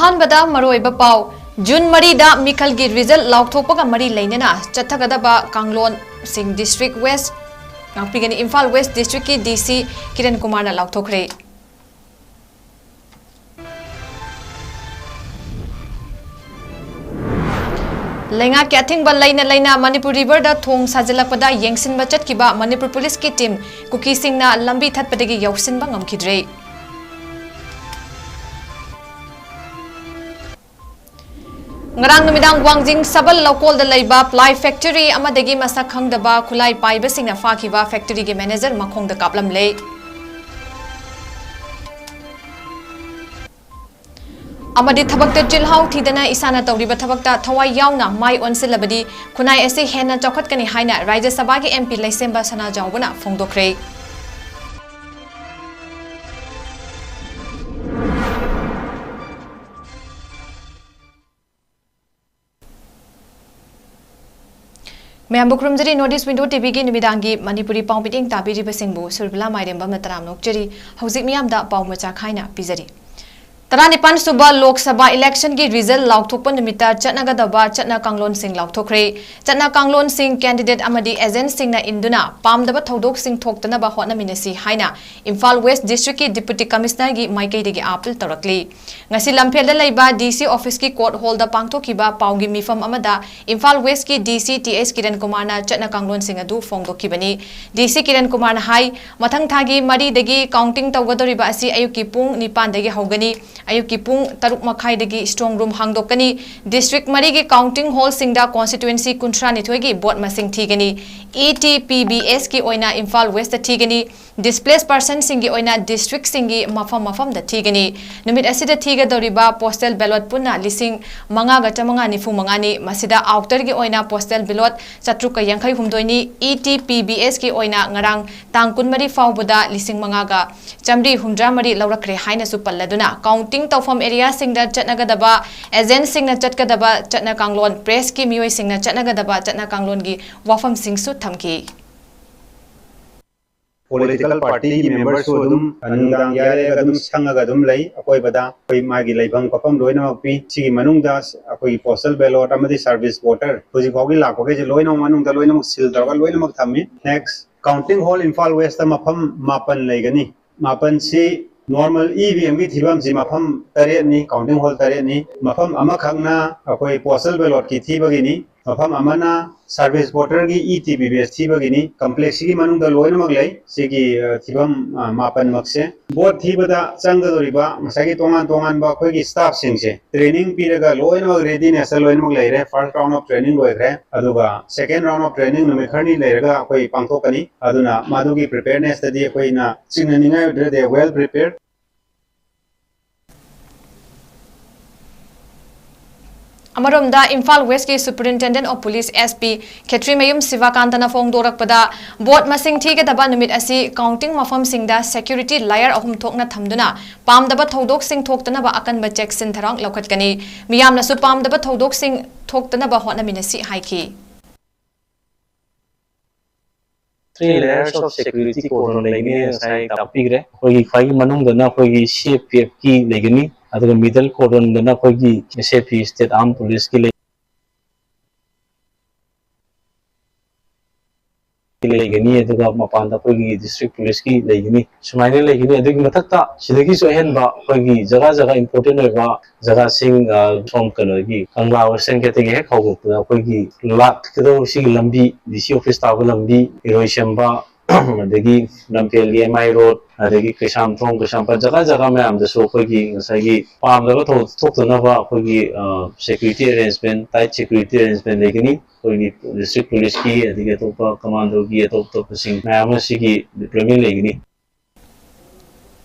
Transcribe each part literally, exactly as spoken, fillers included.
ꯑꯍꯥꯟꯕꯗ ꯃꯔꯨꯑꯣꯏꯕ ꯄꯥꯎ꯫ ꯖꯨꯟ ꯃꯔꯤꯗ ꯃꯤꯈꯜꯒꯤ ꯔꯤꯖꯜ ꯂꯥꯎꯊꯣꯛꯄꯒ ꯃꯔꯤ ꯂꯩꯅꯅ ꯆꯠꯊꯒꯗꯕ ꯀꯥꯡꯂꯣꯟꯁꯤꯡ ꯗꯤꯁꯇ꯭ꯔꯤꯛ ꯋꯦꯁ, ꯉꯥꯛꯄꯤꯒꯅꯤ, ꯏꯝꯐꯥꯜ ꯋꯦꯁ ꯗꯤꯁꯇ꯭ꯔꯤꯛꯀꯤ ꯗꯤ ꯁꯤ ꯀꯤꯔꯟ ꯀꯨꯃꯥꯔꯅ ꯂꯥꯎꯊꯣꯛꯈ꯭ꯔꯦ꯫ ꯂꯩꯉꯥꯛꯀꯤ ꯑꯊꯤꯡꯕ ꯂꯩꯅ ꯂꯩꯅ ꯃꯅꯤꯄꯨꯔ ꯔꯤꯚꯔꯗ ꯊꯣꯡ ꯁꯥꯖꯤꯜꯂꯛꯄꯗ ꯌꯦꯡꯁꯤꯟꯕ ꯆꯠꯈꯤꯕ ꯃꯅꯤꯄꯨꯔ ꯄꯨꯂꯤꯁꯀꯤ ꯇꯤꯝ ꯀꯨꯀꯤꯁꯤꯡꯅ ꯂꯝꯕꯤ ꯊꯠꯄꯗꯒꯤ ꯌꯥꯎꯁꯤꯟꯕ ꯉꯝꯈꯤꯗ꯭ꯔꯦ꯫ ꯉꯔꯥꯡ ꯅꯨꯃꯤꯗꯥꯡ ꯋꯥꯡꯖꯤꯡ ꯁꯕꯜ ꯂꯧꯀꯣꯜꯗ ꯂꯩꯕ ꯄ꯭ꯂꯥꯏ ꯐꯦꯛꯇꯔꯤ ꯑꯃꯗꯒꯤ ꯃꯁꯛ ꯈꯪꯗꯕ ꯈꯨꯠꯂꯥꯏ ꯄꯥꯏꯕꯁꯤꯡꯅ ꯐꯥꯈꯤꯕ ꯐꯦꯛꯇꯔꯤꯒꯤ ꯃꯦꯅꯦꯖꯔ ꯃꯈꯣꯡꯗ ꯀꯥꯞꯂꯝꯂꯦ꯫ ꯑꯃꯗꯤ ꯊꯕꯛꯇ ꯆꯤꯜꯍꯥꯎ ꯊꯤꯗꯅ ꯏꯁꯥꯅ ꯇꯧꯔꯤꯕ ꯊꯕꯛꯇ ꯊꯋꯥꯏ ꯌꯥꯎꯅ ꯃꯥꯏ ꯑꯣꯟꯁꯤꯜꯂꯕꯗꯤ ꯈꯨꯟꯅꯥꯏ ꯑꯁꯤ ꯍꯦꯟꯅ ꯆꯥꯎꯈꯠꯀꯅꯤ ꯍꯥꯏꯅ ꯔꯥꯖ꯭ꯌ ꯁꯚꯥꯒꯤ ꯑꯦꯝ ꯄꯤ ꯂꯩꯁꯦꯝꯕ ꯁꯅꯥꯖꯥꯎꯕꯅ ꯐꯣꯡꯗꯣꯛꯈ꯭ꯔꯦ꯫ ꯃꯌꯥꯝꯕꯨ ꯈꯨꯔꯨꯝꯖꯔꯤ꯫ North East Window ꯇꯤ ꯚꯤꯒꯤ ꯅꯨꯃꯤꯗꯥꯡꯒꯤ ꯃꯅꯤꯄꯨꯔꯤ ꯄꯥꯎ ꯃꯤꯠꯌꯦꯡ ꯇꯥꯕꯤꯔꯤꯕꯁꯤꯡꯕꯨ ꯁꯨꯔꯕꯤꯂꯥ ꯃꯥꯏꯔꯦꯝꯕꯝꯅ ꯇꯔꯥꯝꯅ ꯑꯣꯛꯆꯔꯤ꯫ ꯍꯧꯖꯤꯛ ꯃꯤꯌꯥꯝꯗ ꯄꯥꯎ ꯃꯆꯥ ꯈꯥꯏꯅ ꯄꯤꯖꯔꯤ꯫ ꯇꯔꯥꯅꯤꯄꯥꯟ ꯁꯨꯕ ꯂꯣꯛ ꯁꯚꯥ ꯏꯂꯦꯛꯁꯟꯒꯤ ꯔꯤꯖꯜ ꯂꯥꯎꯊꯣꯛꯄ ꯅꯨꯃꯤꯠꯇ ꯆꯠꯅꯒꯗꯕ ꯆꯠꯅ ꯀꯥꯡꯂꯣꯟꯁꯤꯡ ꯂꯥꯎꯊꯣꯛꯈ꯭ꯔꯦ꯫ ꯆꯠꯅ ꯀꯥꯡꯂꯣꯟꯁꯤꯡ ꯀꯦꯟꯗꯤꯗꯦꯠ ꯑꯃꯗꯤ ꯑꯦꯖꯦꯟꯠꯁꯤꯡꯅ ꯏꯟꯗꯨꯅ ꯄꯥꯝꯗꯕ ꯊꯧꯗꯣꯛꯁꯤꯡ ꯊꯣꯛꯇꯅꯕ ꯍꯣꯠꯅꯃꯤꯟꯅꯁꯤ ꯍꯥꯏꯅ ꯏꯝꯐꯥꯜ ꯋꯦꯁ ꯗꯤꯁꯇ꯭ꯔꯤꯛꯀꯤ ꯗꯤꯄꯨꯇꯤ ꯀꯃꯤꯁꯅꯔꯒꯤ ꯃꯥꯏꯀꯩꯗꯒꯤ ꯑꯥꯄꯤꯜ ꯇꯧꯔꯛꯂꯤ꯫ ꯉꯁꯤ ꯂꯝꯐꯦꯜꯗ ꯂꯩꯕ ꯗꯤ ꯁꯤ ꯑꯣꯐꯤꯁꯀꯤ ꯀꯣꯔꯠ ꯍꯣꯜꯗ ꯄꯥꯡꯊꯣꯛꯈꯤꯕ ꯄꯥꯎꯒꯤ ꯃꯤꯐꯝ ꯑꯃꯗ ꯏꯝꯐꯥꯜ ꯋꯦꯁꯀꯤ ꯗꯤ ꯁꯤ ꯇꯤ ꯑꯩꯆ ꯀꯤꯔꯟ ꯀꯨꯃꯥꯔꯅ ꯆꯠꯅ ꯀꯥꯡꯂꯣꯟꯁꯤꯡ ꯑꯗꯨ ꯐꯣꯡꯗꯣꯛꯈꯤꯕꯅꯤ꯫ ꯗꯤ ꯁꯤ ꯀꯤꯔꯟ ꯀꯨꯃꯥꯔꯅ ꯍꯥꯏ, ꯃꯊꯪ ꯊꯥꯒꯤ ꯃꯔꯤꯗꯒꯤ ꯀꯥꯎꯟꯇꯤꯡ ꯇꯧꯒꯗꯧꯔꯤꯕ ꯑꯁꯤ ꯑꯌꯨꯛꯀꯤ ꯄꯨꯡ ꯅꯤꯄꯥꯟꯗꯒꯤ ꯍꯧꯒꯅꯤ꯫ ꯑꯌꯨꯛꯀꯤ ꯄꯨꯡ ꯇꯔꯨꯛ ꯃꯈꯥꯏꯗꯒꯤ ꯁ꯭ꯇ꯭ꯔꯣꯡ ꯔꯨꯝ ꯍꯥꯡꯗꯣꯛꯀꯅꯤ꯫ ꯗꯤꯁꯇ꯭ꯔꯤꯛ ꯃꯔꯤꯒꯤ ꯀꯥꯎꯟꯇꯤꯡ ꯍꯣꯜꯁꯤꯡꯗ ꯀꯣꯟꯁꯇꯤꯇ꯭ꯋꯦꯟꯁꯤ ꯀꯨꯟꯊ꯭ꯔꯥꯅꯤꯊꯣꯏꯒꯤ ꯚꯣꯠ ꯃꯁꯤꯡ ꯊꯤꯒꯅꯤ꯫ ꯏ ꯇꯤ ꯄꯤ ꯕꯤ ꯑꯦꯁꯀꯤ ꯑꯣꯏꯅ ꯏꯝꯐꯥꯜ ꯋꯦꯁꯇ ꯊꯤꯒꯅꯤ꯫ ꯗꯤꯁꯄ꯭ꯂꯦꯁ ꯄꯔꯁꯟꯁꯤꯡꯒꯤ ꯑꯣꯏꯅ ꯗꯤꯁꯇ꯭ꯔꯤꯛꯁꯤꯡꯒꯤ ꯃꯐꯝ ꯃꯐꯝꯗ ꯊꯤꯒꯅꯤ꯫ ꯅꯨꯃꯤꯠ ꯑꯁꯤꯗ ꯊꯤꯒꯗꯧꯔꯤꯕ ꯄꯣꯁꯇꯦꯜ ꯕꯦꯂꯣꯠ ꯄꯨꯟꯅ ꯂꯤꯁꯤꯡ ꯃꯉꯥꯒ ꯆꯥꯃꯉꯥ ꯅꯤꯐꯨ ꯃꯉꯥꯅꯤ꯫ ꯃꯁꯤꯗ ꯑꯥꯎꯇꯔꯒꯤ ꯑꯣꯏꯅ ꯄꯣꯁꯇꯦꯜ ꯕꯦꯂꯣꯠ ꯆꯥꯇ꯭ꯔꯨꯛꯀ ꯌꯥꯡꯈꯩ ꯍꯨꯝꯗꯣꯏꯅꯤ꯫ ꯏ ꯇꯤ ꯄꯤ ꯕꯤ ꯑꯦꯁꯀꯤ ꯑꯣꯏꯅ ꯉꯔꯥꯡ ꯇꯥꯡ ꯀꯨꯟꯃꯔꯤ ꯐꯥꯎꯕꯗ ꯂꯤꯁꯤꯡ ꯃꯉꯥꯒ ꯆꯥꯃꯔꯤ ꯍꯨꯝꯗ꯭ꯔꯥ ꯃꯔꯤ ꯂꯧꯔꯛꯈ꯭ꯔꯦ ꯍꯥꯏꯅꯁꯨ ꯄꯜꯂꯗꯨꯅ, ꯀꯥꯎꯟꯇꯤꯡ ꯇꯧꯐꯝ ꯑꯦꯔꯤꯌꯥꯁꯤꯡꯗ ꯆꯠꯅꯒꯗꯕ, ꯑꯦꯖꯦꯟꯠꯁꯤꯡꯅ ꯆꯠꯀꯗꯕ, ꯆꯠꯅ ꯀꯥꯡꯂꯣꯟ, ꯄ꯭ꯔꯦꯁꯀꯤ ꯃꯤꯑꯣꯏꯁꯤꯡꯅ ꯆꯠꯅꯒꯗꯕ ꯆꯠꯅ ꯀꯥꯡꯂꯣꯟꯒꯤ ꯋꯥꯐꯝꯁꯤꯡꯁꯨ ꯊꯝꯈꯤ꯫ ꯄꯣꯂꯤꯇꯤꯀꯦꯜ ꯄꯥꯔꯇꯤꯒꯤ ꯃꯦꯝꯕꯔꯁꯨ ꯑꯗꯨꯝ ꯅꯨꯡꯗꯥꯡ ꯌꯥꯔꯦꯒ ꯑꯗꯨꯝ ꯁꯪꯉꯒ ꯑꯗꯨꯝ ꯂꯩ꯫ ꯑꯀꯣꯏꯕꯗ ꯑꯩꯈꯣꯏ ꯃꯥꯒꯤ ꯂꯩꯐꯝ ꯈꯣꯠꯐꯝ ꯂꯣꯏꯅꯃꯛ ꯄꯤ꯫ ꯁꯤꯒꯤ ꯃꯅꯨꯡꯗ ꯑꯩꯈꯣꯏꯒꯤ ꯄꯣꯁꯇꯦꯜ ꯕꯦꯂꯣꯠ ꯑꯃꯗꯤ ꯁꯥꯔꯚꯤꯁ ꯚꯣꯇꯔ ꯍꯧꯖꯤꯛ ꯐꯥꯎꯒꯤ ꯂꯥꯛꯄꯈꯩꯁꯦ ꯂꯣꯏꯅꯃꯛ ꯃꯅꯨꯡꯗ ꯂꯣꯏꯅꯃꯛ ꯁꯤꯜ ꯇꯧꯔꯒ ꯂꯣꯏꯅꯃꯛ ꯊꯝꯃꯤ꯫ Next, counting hall Imphal west ꯃꯐꯝ ꯃꯥꯄꯟ ꯂꯩꯒꯅꯤ꯫ ꯃꯥꯄꯟꯁꯤ ꯅꯣꯔꯃꯦꯜ ꯏ ꯚꯤ ꯑꯦꯝꯒꯤ ꯊꯤꯐꯝꯁꯤ ꯃꯐꯝ ꯇꯔꯦꯠꯅꯤ, ꯀꯥꯎꯟꯇꯤꯡ ꯍꯣꯜ ꯇꯔꯦꯠꯅꯤ꯫ ꯃꯐꯝ ꯑꯃꯈꯛꯅ ꯑꯩꯈꯣꯏ ꯄꯣꯁꯇꯦꯜ ꯕꯦꯂꯣꯠꯀꯤ ꯊꯤꯕꯒꯤꯅꯤ, ꯃꯐꯝ ꯑꯃꯅ ꯁꯥꯔꯚꯤꯁ ꯚꯣꯇꯔꯒꯤ ꯏ ꯇꯤ ꯚꯤ ꯕꯦꯁ ꯊꯤꯕꯒꯤꯅꯤ꯫ ꯀꯝꯄ꯭ꯂꯦꯛꯁꯁꯤꯒꯤ ꯃꯅꯨꯡꯗ ꯂꯣꯏꯅꯃꯛ ꯂꯩ꯫ ꯁꯤꯒꯤ, ꯑ, ꯊꯤꯐꯝ, ꯑ, ꯃꯥꯄꯟꯃꯛꯁꯦ꯫ ꯚꯣꯠ ꯊꯤꯕꯗ ꯆꯪꯒꯗꯧꯔꯤꯕ ꯉꯁꯥꯏꯒꯤ ꯇꯣꯉꯥꯟ ꯇꯣꯉꯥꯟꯕ ꯑꯩꯈꯣꯏꯒꯤ ꯁ꯭ꯇꯥꯐꯁꯤꯡꯁꯦ ꯇ꯭ꯔꯦꯅꯤꯡ ꯄꯤꯔꯒ ꯂꯣꯏꯅꯃꯛ ꯔꯦꯗꯤꯅꯦꯁꯇ ꯂꯣꯏꯅꯃꯛ ꯂꯩꯔꯦ꯫ ꯐꯥꯔꯁ ꯔꯥꯎꯟ ꯑꯣꯐ ꯇ꯭ꯔꯦꯅꯤꯡ ꯂꯣꯏꯈ꯭ꯔꯦ, ꯑꯗꯨꯒ ꯁꯦꯀꯦꯟ ꯔꯥꯎꯟ ꯑꯣꯐ ꯇ꯭ꯔꯦꯅꯤꯡ ꯅꯨꯃꯤꯠ ꯈꯔꯅꯤ ꯂꯩꯔꯒ ꯑꯩꯈꯣꯏ ꯄꯥꯡꯊꯣꯛꯀꯅꯤ꯫ ꯑꯗꯨꯅ ꯃꯗꯨꯒꯤ ꯄ꯭ꯔꯤꯄꯦꯌꯔꯅꯦꯁꯇꯗꯤ ꯑꯩꯈꯣꯏꯅ ꯆꯤꯡꯅꯅꯤꯡꯉꯥꯏ ꯑꯣꯏꯗ꯭ꯔꯦ, they are well prepared꯫ ꯑꯃꯔꯣꯝꯗ ꯏꯝꯐꯥꯜ ꯋꯦꯁꯀꯤ superintendent of police, S P, Khetrimayum ꯁꯤꯕꯥꯀꯥꯟꯇꯅ ꯐꯣꯡꯗꯣꯔꯛꯄꯗ, ꯚꯣꯠ ꯃꯁꯤꯡ ꯊꯤꯒꯗꯕ ꯅꯨꯃꯤꯠ ꯑꯁꯤ ꯀꯥꯎꯟꯇꯤꯡ ꯃꯐꯝꯁꯤꯡꯗ ꯁꯦꯀ꯭ꯌꯨꯔꯤꯇꯤ ꯂꯦꯌꯔ ꯑꯍꯨꯝ ꯊꯣꯛꯅ ꯊꯝꯗꯨꯅ ꯄꯥꯝꯗꯕ ꯊꯧꯗꯣꯛꯁꯤꯡ ꯊꯣꯛꯇꯅꯕ ꯑꯀꯟꯕ ꯆꯦꯛꯁꯤꯟ ꯊꯧꯔꯥꯡ ꯂꯧꯈꯠꯀꯅꯤ꯫ ꯃꯤꯌꯥꯝꯅꯁꯨ ꯄꯥꯝꯗꯕ ꯊꯧꯗꯣꯛꯁꯤꯡ ꯊꯣꯛꯇꯅꯕ ꯍꯣꯠꯅꯃꯤꯟꯅꯁꯤ ꯍꯥꯏꯈꯤ꯫ Three layers of security cordon ꯂꯩꯒꯅꯤ, ꯉꯁꯥꯏ ꯇꯥꯛꯄꯤꯈ꯭ꯔꯦ꯫ ꯑꯩꯈꯣꯏꯒꯤ ꯈ꯭ꯋꯥꯏꯒꯤ ꯃꯅꯨꯡꯗꯅ ꯑꯩꯈꯣꯏꯒꯤ ꯁꯤ ꯑꯦ ꯄꯤ ꯑꯦꯐꯀꯤ ꯂꯩꯒꯅꯤ, ꯑꯗꯨꯒ ꯃꯤꯗꯜ ꯀꯣꯔꯗꯣꯟꯗꯅ ꯑꯩꯈꯣꯏꯒꯤ ꯑꯦꯁ ꯑꯦ ꯄꯤ, ꯁ꯭ꯇꯦꯠ ꯑꯥꯔꯝ ꯄꯨꯂꯤꯁꯀꯤ ꯂꯩ-, ꯂꯩꯒꯅꯤ, ꯑꯗꯨꯒ ꯃꯄꯥꯟꯗ ꯑꯩꯈꯣꯏꯒꯤ ꯗꯤꯁꯇ꯭ꯔꯤꯛ ꯄꯨꯂꯤꯁꯀꯤ ꯂꯩꯒꯅꯤ꯫ ꯁꯨꯃꯥꯏꯅ ꯂꯩꯒꯅꯤ꯫ ꯑꯗꯨꯒꯤ ꯃꯊꯛꯇ ꯁꯤꯗꯒꯤꯁꯨ ꯑꯍꯦꯟꯕ ꯑꯩꯈꯣꯏꯒꯤ ꯖꯒꯥ ꯖꯒꯥ ꯏꯝꯄꯣꯔꯇꯦꯟ ꯑꯣꯏꯕ ꯖꯒꯥꯁꯤꯡ, ꯑ, ꯁꯣꯝ ꯀꯩꯅꯣꯒꯤ ꯀꯪꯂꯥ ꯋꯦꯁꯇꯔꯟ ꯒꯦꯠꯇꯒꯤ ꯍꯦꯛ ꯍꯧꯗꯣꯛꯄꯗ ꯑꯩꯈꯣꯏꯒꯤ ꯂꯥꯛꯀꯗꯧꯕ ꯁꯤꯒꯤ ꯂꯝꯕꯤ, ꯗꯤ ꯁꯤ ꯑꯣꯐꯤꯁ ꯇꯥꯕ ꯂꯝꯕꯤ, ꯏꯔꯣꯏꯁꯦꯝꯕ, ꯑꯗꯒꯤ ꯂꯝꯐꯦꯜꯒꯤ ꯑꯦꯝ ꯑꯥꯏ ꯔꯣꯗ, ꯑꯗꯒꯤ ꯀꯩꯁꯥꯝꯊꯣꯡ, ꯀꯩꯁꯥꯝꯄꯥꯠ, ꯖꯒꯥ ꯖꯒꯥ ꯃꯌꯥꯝꯗꯁꯨ ꯑꯩꯈꯣꯏꯒꯤ ꯉꯁꯥꯏꯒꯤ ꯄꯥꯝꯗꯕ ꯊꯧꯗꯣꯛ ꯊꯣꯛꯇꯅꯕ ꯑꯩꯈꯣꯏꯒꯤ, uh, security arrangement, tight security arrangement ꯂꯩꯒꯅꯤ꯫ ꯑꯩꯈꯣꯏꯒꯤ ꯗꯤꯁꯇ꯭ꯔꯤꯛ ꯄꯨꯂꯤꯁꯀꯤ, ꯑꯗꯒꯤ ꯑꯇꯣꯞꯄ ꯀꯃꯥꯟꯗꯣꯒꯤ ꯑꯇꯣꯞ ꯑꯇꯣꯞꯄꯁꯤꯡ ꯃꯌꯥꯝ ꯑꯃ ꯁꯤꯒꯤ ꯗꯤꯄ꯭ꯂꯣꯏꯃꯦꯟ ꯂꯩꯒꯅꯤ꯫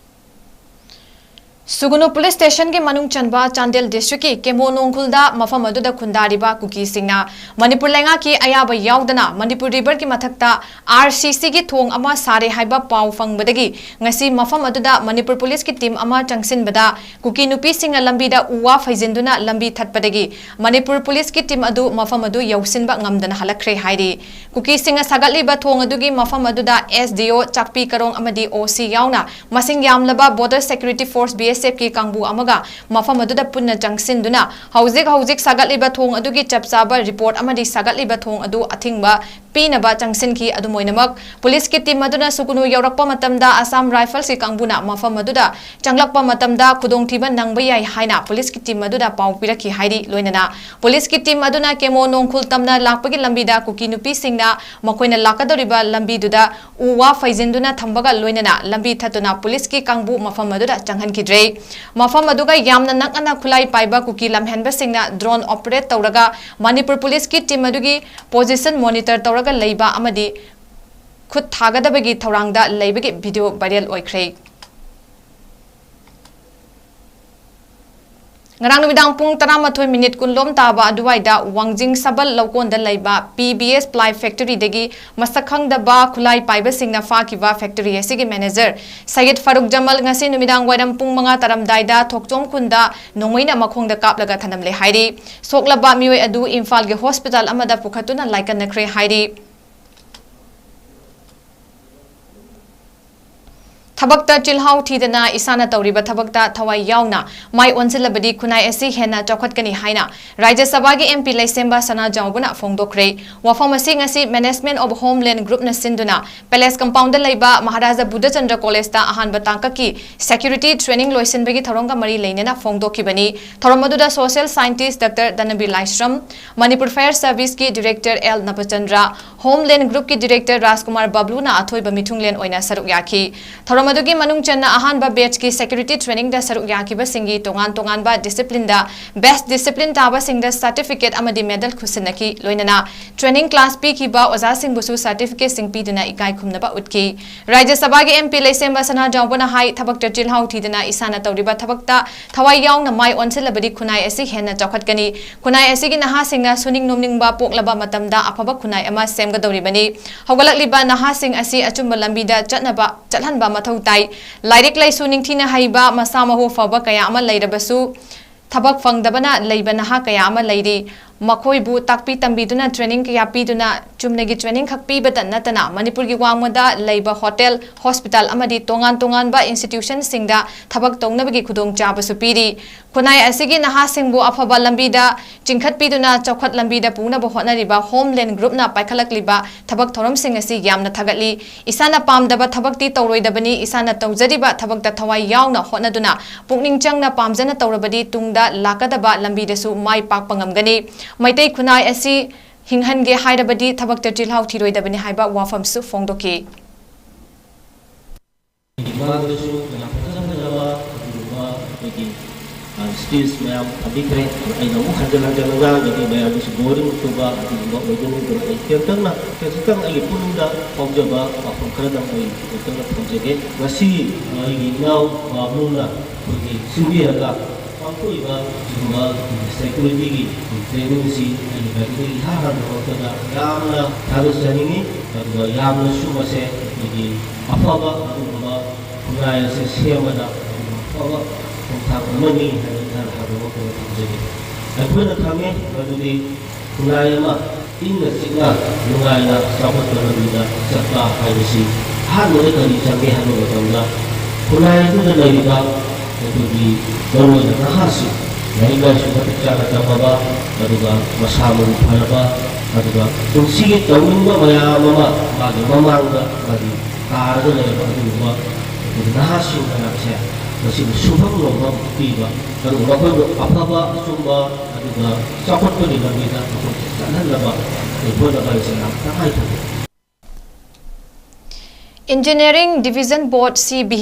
ꯁꯨꯒꯨꯅꯨ ꯄꯨꯂꯤꯁ ꯁ꯭ꯇꯦꯁꯟꯒꯤ ꯃꯅꯨꯡ ꯆꯟꯕ ꯆꯥꯟꯗꯦꯜ ꯗꯤꯁꯇ꯭ꯔꯤꯛꯀꯤ ꯀꯦꯃꯣ ꯅꯣꯡꯈꯨꯜꯗ ꯃꯐꯝ ꯑꯗꯨꯗ ꯈꯨꯟꯗꯥꯔꯤꯕ ꯀꯨꯀꯤꯁꯤꯡꯅ ꯃꯅꯤꯄꯨꯔ ꯂꯩꯉꯥꯛꯀꯤ ꯑꯌꯥꯕ ꯌꯥꯎꯗꯅ ꯃꯅꯤꯄꯨꯔ ꯔꯤꯚꯔꯒꯤ ꯃꯊꯛꯇ ꯑꯥꯔ ꯁꯤ ꯁꯤꯒꯤ ꯊꯣꯡ ꯑꯃ ꯁꯥꯔꯦ ꯍꯥꯏꯕ ꯄꯥꯎ ꯐꯪꯕꯗꯒꯤ ꯉꯁꯤ ꯃꯐꯝ ꯑꯗꯨꯗ ꯃꯅꯤꯄꯨꯔ ꯄꯨꯂꯤꯁꯀꯤ ꯇꯤꯝ ꯑꯃ ꯆꯪꯁꯤꯟꯕꯗ ꯀꯨꯀꯤ ꯅꯨꯄꯤꯁꯤꯡꯅ ꯂꯝꯕꯤꯗ ꯎ ꯋꯥ ꯐꯩꯖꯤꯟꯗꯨꯅ ꯂꯝꯕꯤ ꯊꯠꯄꯗꯒꯤ ꯃꯅꯤꯄꯨꯔ ꯄꯨꯂꯤꯁꯀꯤ ꯇꯤꯝ ꯑꯗꯨ ꯃꯐꯝ ꯑꯗꯨ ꯌꯧꯁꯤꯟꯕ ꯉꯝꯗꯅ ꯍꯜꯂꯛꯈ꯭ꯔꯦ ꯍꯥꯏꯔꯤ꯫ ꯀꯨꯀꯤꯁꯤꯡꯅ ꯁꯥꯒꯠꯂꯤꯕ ꯊꯣꯡ ꯑꯗꯨꯒꯤ ꯃꯐꯝ ꯑꯗꯨꯗ ꯑꯦꯁ ꯗꯤ ꯑꯣ ꯆꯥꯛꯄꯤ ꯀꯔꯣꯡ ꯑꯃꯗꯤ ꯑꯣ ꯁꯤ ꯌꯥꯎꯅ ꯃꯁꯤꯡ ꯌꯥꯝꯂꯕ Border Security Force, B S F ꯀꯤ ꯀꯥꯡꯕꯨ ꯑꯃꯒ ꯃꯐꯝ ꯑꯗꯨꯗ ꯄꯨꯟꯅ ꯆꯪꯁꯤꯟꯗꯨꯅ ꯍꯧꯖꯤꯛ ꯍꯧꯖꯤꯛ ꯁꯥꯒꯠꯂꯤꯕ ꯊꯣꯡ ꯑꯗꯨꯒꯤ ꯆꯞ ꯆꯥꯕ ꯔꯤꯄꯣꯔꯠ ꯑꯃꯗꯤ ꯁꯥꯒꯠꯂꯤꯕ ꯊꯣꯡ ꯑꯗꯨ ꯑꯊꯤꯡꯕ ꯄꯤꯅꯕ ꯆꯪꯁꯤꯟꯈꯤ꯫ ꯑꯗꯨꯝ ꯑꯣꯏꯅꯃꯛ, ꯄꯨꯂꯤꯁꯀꯤ ꯇꯤꯝ ꯑꯗꯨꯅ ꯁꯨꯒꯨꯅꯨ ꯌꯧꯔꯛꯄ ꯃꯇꯝꯗ ꯑꯁꯥꯝ ꯔꯥꯏꯐꯜꯁꯀꯤ ꯀꯥꯡꯕꯨꯅ ꯃꯐꯝ ꯑꯗꯨꯗ ꯆꯪꯂꯛꯄ ꯃꯇꯝꯗ ꯈꯨꯗꯣꯡꯊꯤꯕ ꯅꯪꯕ ꯌꯥꯏ ꯍꯥꯏꯅ ꯄꯨꯂꯤꯁꯀꯤ ꯇꯤꯝ ꯑꯗꯨꯗ ꯄꯥꯎ ꯄꯤꯔꯛꯈꯤ ꯍꯥꯏꯔꯤ꯫ ꯂꯣꯏꯅꯅ ꯄꯨꯂꯤꯁꯀꯤ ꯇꯤꯝ ꯑꯗꯨꯅ ꯀꯦꯃꯣ ꯅꯣꯡꯈꯨꯜ ꯇꯝꯅ ꯂꯥꯛꯄꯒꯤ ꯂꯝꯕꯤꯗ ꯀꯨꯀꯤ ꯅꯨꯄꯤꯁꯤꯡꯅ ꯃꯈꯣꯏꯅ ꯂꯥꯛꯀꯗꯧꯔꯤꯕ ꯂꯝꯕꯤꯗꯨꯗ ꯎ ꯋꯥ ꯐꯩꯖꯤꯟꯗꯨꯅ ꯊꯝꯕꯒ ꯂꯣꯏꯅꯅ ꯂꯝꯕꯤ ꯊꯠꯇꯨꯅ ꯄꯨꯂꯤꯁꯀꯤ ꯀꯥꯡꯕꯨ ꯃꯐꯝ ꯑꯗꯨꯗ ꯆꯪꯍꯟꯈꯤꯗ꯭ꯔꯦ꯫ ꯃꯐꯝ ꯑꯗꯨꯒ ꯌꯥꯝꯅ ꯅꯛꯅꯅ ꯈꯨꯠꯂꯥꯏ ꯄꯥꯏꯕ ꯀꯨꯀꯤ ꯂꯝꯍꯦꯟꯕꯁꯤꯡꯅ ꯗ꯭ꯔꯣꯟ ꯑꯣꯄꯔꯦꯠ ꯇꯧꯔꯒ ꯃꯅꯤꯄꯨꯔ ꯄꯨꯂꯤꯁꯀꯤ ꯇꯤꯝ ꯑꯗꯨꯒꯤ ꯄꯣꯖꯤꯁꯟ ꯃꯣꯅꯤꯇꯔ ꯇꯧꯔꯒ ꯂꯩꯕ ꯑꯃꯗꯤ ꯈꯨꯠ ꯊꯥꯒꯗꯕꯒꯤ ꯊꯧꯔꯥꯡꯗ ꯂꯩꯕꯒꯤ ꯚꯤꯗꯤꯑꯣ ꯚꯥꯏꯔꯦꯜ ꯑꯣꯏꯈ꯭ꯔꯦ꯫ ꯉꯔꯥꯡ ꯅꯨꯃꯤꯗꯥꯡ ꯄꯨꯡ ꯇꯔꯥꯃꯥꯊꯣꯏ ꯃꯤꯅꯤꯠ ꯀꯨꯟ ꯂꯣꯝ ꯇꯥꯕ ꯑꯗꯨꯋꯥꯏꯗ ꯋꯥꯡꯖꯤꯡ ꯁꯕꯜ ꯂꯧꯀꯣꯟꯗ ꯂꯩꯕ ꯄꯤ ꯕꯤ ꯑꯦꯁ ꯄ꯭ꯂꯥꯏ ꯐꯦꯛꯇꯔꯤꯗꯒꯤ ꯃꯁꯛ ꯈꯪꯗꯕ ꯈꯨꯠꯂꯥꯏ ꯄꯥꯏꯕꯁꯤꯡꯅ ꯐꯥꯈꯤꯕ ꯐꯦꯛꯇꯔꯤ ꯑꯁꯤꯒꯤ ꯃꯦꯅꯦꯖꯔ ꯁꯌꯤꯗ ꯐꯥꯔꯨꯛ ꯖꯃꯜ ꯉꯁꯤ ꯅꯨꯃꯤꯗꯥꯡ ꯋꯥꯏꯔꯝ ꯄꯨꯡ ꯃꯉꯥ ꯇꯥꯔꯝꯗꯥꯏꯗ ꯊꯣꯛꯆꯣꯝ ꯈꯨꯟꯗ ꯅꯣꯡꯃꯩꯅ ꯃꯈꯣꯡꯗ ꯀꯥꯞꯂꯒ ꯊꯅꯝꯂꯦ ꯍꯥꯏꯔꯤ꯫ ꯁꯣꯛꯂꯕ ꯃꯤꯑꯣꯏ ꯑꯗꯨ ꯏꯝꯐꯥꯜꯒꯤ ꯍꯣꯁꯄꯤꯇꯥꯜ ꯑꯃꯗ ꯄꯨꯈꯠꯇꯨꯅ ꯂꯥꯏꯀꯠꯅꯈ꯭ꯔꯦ ꯍꯥꯏꯔꯤ꯫ ꯊꯕꯛꯇ ꯆꯤꯜꯍꯥꯎ ꯊꯤꯗꯅ ꯏꯁꯥꯅ ꯇꯧꯔꯤꯕ ꯊꯕꯛꯇ ꯊꯋꯥꯏ ꯌꯥꯎꯅ ꯃꯥꯏ ꯑꯣꯟꯁꯤꯜꯂꯕꯗꯤ ꯈꯨꯟꯅꯥꯏ ꯑꯁꯤ ꯍꯦꯟꯅ ꯆꯥꯎꯈꯠꯀꯅꯤ ꯍꯥꯏꯅ ꯔꯥꯖ꯭ꯌ ꯁꯚꯥꯒꯤ ꯑꯦꯝ ꯄꯤ ꯂꯩꯁꯦꯝꯕ ꯁꯅꯥꯖꯥꯎꯕꯅ ꯐꯣꯡꯗꯣꯛꯈ꯭ꯔꯦ꯫ ꯋꯥꯐꯝ ꯑꯁꯤ ꯉꯁꯤ Management of Homeland Groupꯅ ꯁꯤꯟꯗꯨꯅ ꯄꯦꯂꯦꯁ ꯀꯝꯄꯥꯎꯟꯗ ꯂꯩꯕ ꯃꯍꯥꯔꯥꯖꯥ ꯕꯨꯙꯆꯟꯗ꯭ꯔ ꯀꯣꯂꯦꯖꯇ ꯑꯍꯥꯟꯕ ꯇꯥꯡꯀꯛꯀꯤ ꯁꯦꯀ꯭ꯌꯨꯔꯤꯇꯤ ꯇ꯭ꯔꯦꯅꯤꯡ ꯂꯣꯏꯁꯤꯟꯕꯒꯤ ꯊꯧꯔꯝꯒ ꯃꯔꯤ ꯂꯩꯅꯅ ꯐꯣꯡꯗꯣꯛꯈꯤꯕꯅꯤ꯫ ꯊꯧꯔꯝ ꯑꯗꯨꯗ ꯁꯣꯁꯤꯌꯦꯜ ꯁꯥꯏꯟꯇꯤꯁ ꯗꯥꯛꯇꯔ ꯙꯅꯕꯤꯔ ꯂꯥꯏꯁ꯭ꯔꯝ, ꯃꯅꯤꯄꯨꯔ ꯐꯥꯌꯔ ꯁꯔꯚꯤꯁꯀꯤ ꯗꯤꯔꯦꯛꯇꯔ ꯑꯦꯜ ꯅꯕꯆꯟꯗ꯭ꯔ, ꯍꯣꯝꯂꯦꯟ ꯒ꯭ꯔꯨꯞꯀꯤ ꯗꯤꯔꯦꯛꯇꯔ ꯔꯥꯖꯀꯨꯃꯥꯔ ꯕꯕ꯭ꯂꯨꯅ ꯑꯊꯣꯏꯕ ꯃꯤꯊꯨꯡꯂꯦꯟ ꯑꯣꯏꯅ ꯁꯔꯨꯛ ꯌꯥꯈꯤ꯫ ꯊꯧꯔꯝ ꯑꯗꯨꯒꯤ ꯃꯅꯨꯡ ꯆꯟꯅ ꯑꯍꯥꯟꯕ batchꯀꯤ security trainingꯗ ꯁꯔꯨꯛ ꯌꯥꯈꯤꯕꯁꯤꯡꯒꯤ ꯇꯣꯉꯥꯟ ꯇꯣꯉꯥꯟꯕ disciplineꯗ best discipline ꯇꯥꯕꯁꯤꯡꯗ certificate ꯑꯃꯗꯤ medal ꯈꯨꯠꯁꯤꯟꯅꯈꯤ꯫ ꯂꯣꯏꯅꯅ training class ꯄꯤꯈꯤꯕ ꯑꯣꯖꯥꯁꯤꯡꯕꯨꯁꯨ certificateꯁꯤꯡ ꯄꯤꯗꯨꯅ ꯏꯀꯥꯏ ꯈꯨꯝꯅꯕ ꯎꯠꯈꯤ꯫ ꯔꯥꯖ꯭ꯌ ꯁꯚꯥꯒꯤ MP ꯂꯩꯁꯦꯝꯕ ꯁꯅꯥꯖꯥꯎꯕꯅ ꯍꯥꯏ, ꯊꯕꯛꯇ ꯆꯤꯜꯍꯥꯎ ꯊꯤꯗꯅ ꯏꯁꯥꯅ ꯇꯧꯔꯤꯕ ꯊꯕꯛꯇ ꯊꯋꯥꯏ ꯌꯥꯎꯅ ꯃꯥꯏ ꯑꯣꯟꯁꯤꯜꯂꯕꯗꯤ ꯈꯨꯟꯅꯥꯏ ꯑꯁꯤ ꯍꯦꯟꯅ ꯆꯥꯎꯈꯠꯀꯅꯤ꯫ ꯈꯨꯟꯅꯥꯏ ꯑꯁꯤꯒꯤ ꯅꯍꯥꯁꯤꯡꯅ ꯁꯨꯅꯤꯡ ꯅꯣꯝꯅꯤꯡꯕ ꯄꯣꯛꯂꯕ ꯃꯇꯝꯗ ꯑꯐꯕ ꯈꯨꯟꯅꯥꯏ ꯑꯃ ꯁꯦꯝꯒꯗꯧꯔꯤꯕꯅꯤ꯫ ꯍꯧꯒꯠꯂꯛꯂꯤꯕ ꯅꯍꯥꯁꯤꯡ ꯑꯁꯤ ꯑꯆꯨꯝꯕ ꯂꯝꯕꯤꯗ ꯆꯠꯅꯕ ꯆꯠꯍꯟꯕ ꯃꯊꯧ ꯇꯥꯏ꯫ ꯂꯥꯏꯔꯤꯛ ꯂꯥꯏꯁꯨ ꯅꯤꯡꯊꯤꯅ ꯍꯩꯕ, ꯃꯁꯥ ꯃꯍꯨ ꯐꯕ ꯀꯌꯥ ꯑꯃ ꯂꯩꯔꯕꯁꯨ, ꯊꯕꯛ ꯐꯪꯗꯕꯅ ꯂꯩꯕ ꯅꯍꯥ ꯀꯌꯥ ꯑꯃ ꯂꯩꯔꯤ꯫ ꯃꯈꯣꯏꯕꯨ ꯇꯥꯛꯄꯤ ꯇꯝꯕꯤꯗꯨꯅ, training ꯀꯌꯥ ꯄꯤꯗꯨꯅ, ꯆꯨꯝꯅꯒꯤ training ꯈꯛ ꯄꯤꯕꯇ ꯅꯠꯇꯅ ꯃꯅꯤꯄꯨꯔꯒꯤ ꯋꯥꯡꯃꯗ ꯂꯩꯕ hotel, hospital ꯑꯃꯗꯤ ꯇꯣꯉꯥꯟ ꯇꯣꯉꯥꯟꯕ institutionꯁꯤꯡꯗ ꯊꯕꯛ ꯇꯧꯅꯕꯒꯤ ꯈꯨꯗꯣꯡꯆꯥꯕꯁꯨ ꯄꯤꯔꯤ꯫ ꯈꯨꯟꯅꯥꯏ ꯑꯁꯤꯒꯤ ꯅꯍꯥꯁꯤꯡꯕꯨ ꯑꯐꯕ ꯂꯝꯕꯤꯗ ꯆꯤꯡꯈꯠꯄꯤꯗꯨꯅ ꯆꯥꯎꯈꯠ ꯂꯝꯕꯤꯗ ꯄꯨꯅꯕ ꯍꯣꯠꯅꯔꯤꯕ Homeland Groupꯅ ꯄꯥꯏꯈꯠꯂꯛꯂꯤꯕ ꯊꯕꯛ ꯊꯧꯔꯝꯁꯤꯡ ꯑꯁꯤ ꯌꯥꯝꯅ ꯊꯥꯒꯠꯂꯤ꯫ ꯏꯁꯥꯅ ꯄꯥꯝꯗꯕ ꯊꯕꯛꯇꯤ ꯇꯧꯔꯣꯏꯗꯕꯅꯤ꯫ ꯏꯁꯥꯅ ꯇꯧꯖꯔꯤꯕ ꯊꯕꯛꯇ ꯊꯋꯥꯏ ꯌꯥꯎꯅ ꯍꯣꯠꯅꯗꯨꯅ ꯄꯨꯛꯅꯤꯡ ꯆꯪꯅ ꯄꯥꯝꯖꯅ ꯇꯧꯔꯕꯗꯤ ꯇꯨꯡꯗ ꯂꯥꯛꯀꯗꯕ ꯂꯝꯕꯤꯗꯁꯨ ꯃꯥꯏ ꯄꯥꯛꯄ ꯉꯝꯒꯅꯤ꯫ ꯃꯩꯇꯩ ꯈꯨꯟꯅꯥꯏ ꯑꯁꯤ ꯍꯤꯡꯍꯟꯒꯦ ꯍꯥꯏꯔꯕꯗꯤ ꯊꯕꯛꯇ ꯆꯤꯜꯍꯥꯎ ꯊꯤꯔꯣꯏꯗꯕꯅꯤ ꯍꯥꯏꯕ ꯋꯥꯐꯝꯁꯨ ꯐꯣꯡꯗꯣꯛꯈꯤ꯫ ꯃꯃꯥꯡꯗꯁꯨ ꯌꯥꯝ ꯐꯖ ꯐꯖꯕ ꯑꯗꯨꯒꯨꯝꯕ ꯑꯩꯈꯣꯏꯒꯤ, ꯑ, speech ꯃꯌꯥꯝ ꯊꯝꯕꯤꯈ꯭ꯔꯦ꯫ ꯑꯩꯅ ꯑꯃꯨꯛ ꯍꯟꯖꯤꯟ ꯍꯟꯖꯤꯟ ꯉꯥꯡꯒꯗꯤ ꯃꯌꯥꯝꯒꯤꯁꯨ boring ꯆꯨꯕ ꯑꯗꯨꯒꯨꯝꯕ ꯑꯣꯏꯒꯅꯤ꯫ ꯑꯗꯨꯅ ꯑꯩ ꯇꯦꯟꯇꯛꯅ, ꯈꯖꯤꯛꯇꯪ ꯑꯩꯒꯤ ꯄꯨꯛꯅꯤꯡꯗ ꯐꯥꯎꯖꯕ ꯋꯥꯐꯝ ꯈꯔꯗꯪ ꯑꯩ ꯇꯦꯟꯇꯛꯅ ꯊꯝꯖꯒꯦ꯫ ꯉꯁꯤ ꯑꯩꯒꯤ ꯏꯅꯥꯎ ꯄꯥꯕꯨꯡꯅ ꯑꯩꯈꯣꯏꯒꯤ ꯁꯤꯟꯕꯤꯔꯒ ꯄꯥꯡꯊꯣꯛꯏꯕ ꯑꯁꯤꯒꯨꯝꯕ psychologyꯒꯤ trainingꯁꯤ ꯑꯩꯒꯤ ꯂꯥꯏꯔꯤꯛꯇꯒꯤ ꯏꯍꯥꯟ ꯍꯥꯟꯕ ꯍꯧꯔꯛꯄꯗ ꯌꯥꯝꯅ ꯊꯥꯒꯠꯆꯅꯤꯡꯉꯤ꯫ ꯑꯗꯨꯒ ꯌꯥꯝꯅꯁꯨ ꯃꯁꯦ ꯑꯩꯈꯣꯏꯒꯤ ꯑꯐꯕ ꯑꯗꯨꯒꯨꯝꯕ ꯈꯨꯟꯅꯥꯏ ꯑꯁꯤ ꯁꯦꯝꯕꯗ ꯑꯐꯕ ꯈꯣꯡꯊꯥꯡ ꯑꯃꯅꯤ ꯍꯥꯏꯅ ꯑꯩꯍꯥꯛꯅ ꯍꯥꯏꯕꯃꯛꯇ ꯊꯝꯖꯒꯦ꯫ ꯑꯩꯈꯣꯏꯅ ꯈꯪꯉꯤ ꯃꯗꯨꯗꯤ ꯈꯨꯟꯅꯥꯏ ꯑꯃ ꯏꯪꯅ ꯆꯤꯛꯅ ꯅꯨꯡꯉꯥꯏꯅ ꯆꯥꯎꯈꯠꯄ ꯂꯝꯕꯤꯗ ꯆꯠꯄ ꯍꯥꯏꯕꯁꯤ ꯑꯍꯥꯟꯕꯗ ꯀꯔꯤ ꯆꯪꯒꯦ ꯍꯥꯏꯕ ꯃꯇꯝꯗ, ꯈꯨꯟꯅꯥꯏ ꯑꯗꯨꯗ ꯂꯩꯔꯤꯕ ꯑꯩꯈꯣꯏꯒꯤ ꯃꯔꯨꯑꯣꯏꯅ ꯅꯍꯥꯁꯤꯡ ꯂꯥꯏꯔꯤꯛ ꯂꯥꯏꯁꯨ ꯃꯇꯤꯛ ꯆꯥꯅ ꯇꯝꯃꯕ, ꯑꯗꯨꯒ ꯃꯁꯥ ꯃꯎ ꯐꯔꯕ, ꯑꯗꯨꯒ ꯄꯨꯟꯁꯤꯒꯤ ꯇꯧꯅꯤꯡꯕ ꯃꯌꯥꯝ ꯑꯃ ꯃꯥꯒꯤ ꯃꯃꯥꯡꯗ ꯃꯥꯒꯤ ꯇꯥꯔꯒ ꯂꯩꯔꯕ ꯑꯗꯨꯒꯨꯝꯕ ꯑꯩꯈꯣꯏꯒꯤ ꯅꯍꯥꯁꯤꯡ ꯃꯌꯥꯝꯁꯦ ꯃꯁꯤꯕꯨ ꯁꯨꯐꯝ ꯅꯣꯝꯐꯝ ꯄꯤꯕ, ꯑꯗꯨꯒ ꯃꯈꯣꯏꯕꯨ ꯑꯐꯕ ꯑꯆꯨꯝꯕ ꯑꯗꯨꯒ ꯆꯥꯎꯈꯠꯄꯒꯤ ꯂꯝꯕꯤꯗ ꯃꯈꯣꯏꯁꯦ ꯆꯠꯍꯟꯅꯕ ꯑꯩꯈꯣꯏ ꯍꯣꯠꯅꯕ ꯍꯥꯏꯕꯁꯦ ꯌꯥꯝ ꯇꯉꯥꯏ ꯐꯗꯦ꯫ Engineering Division Board, C B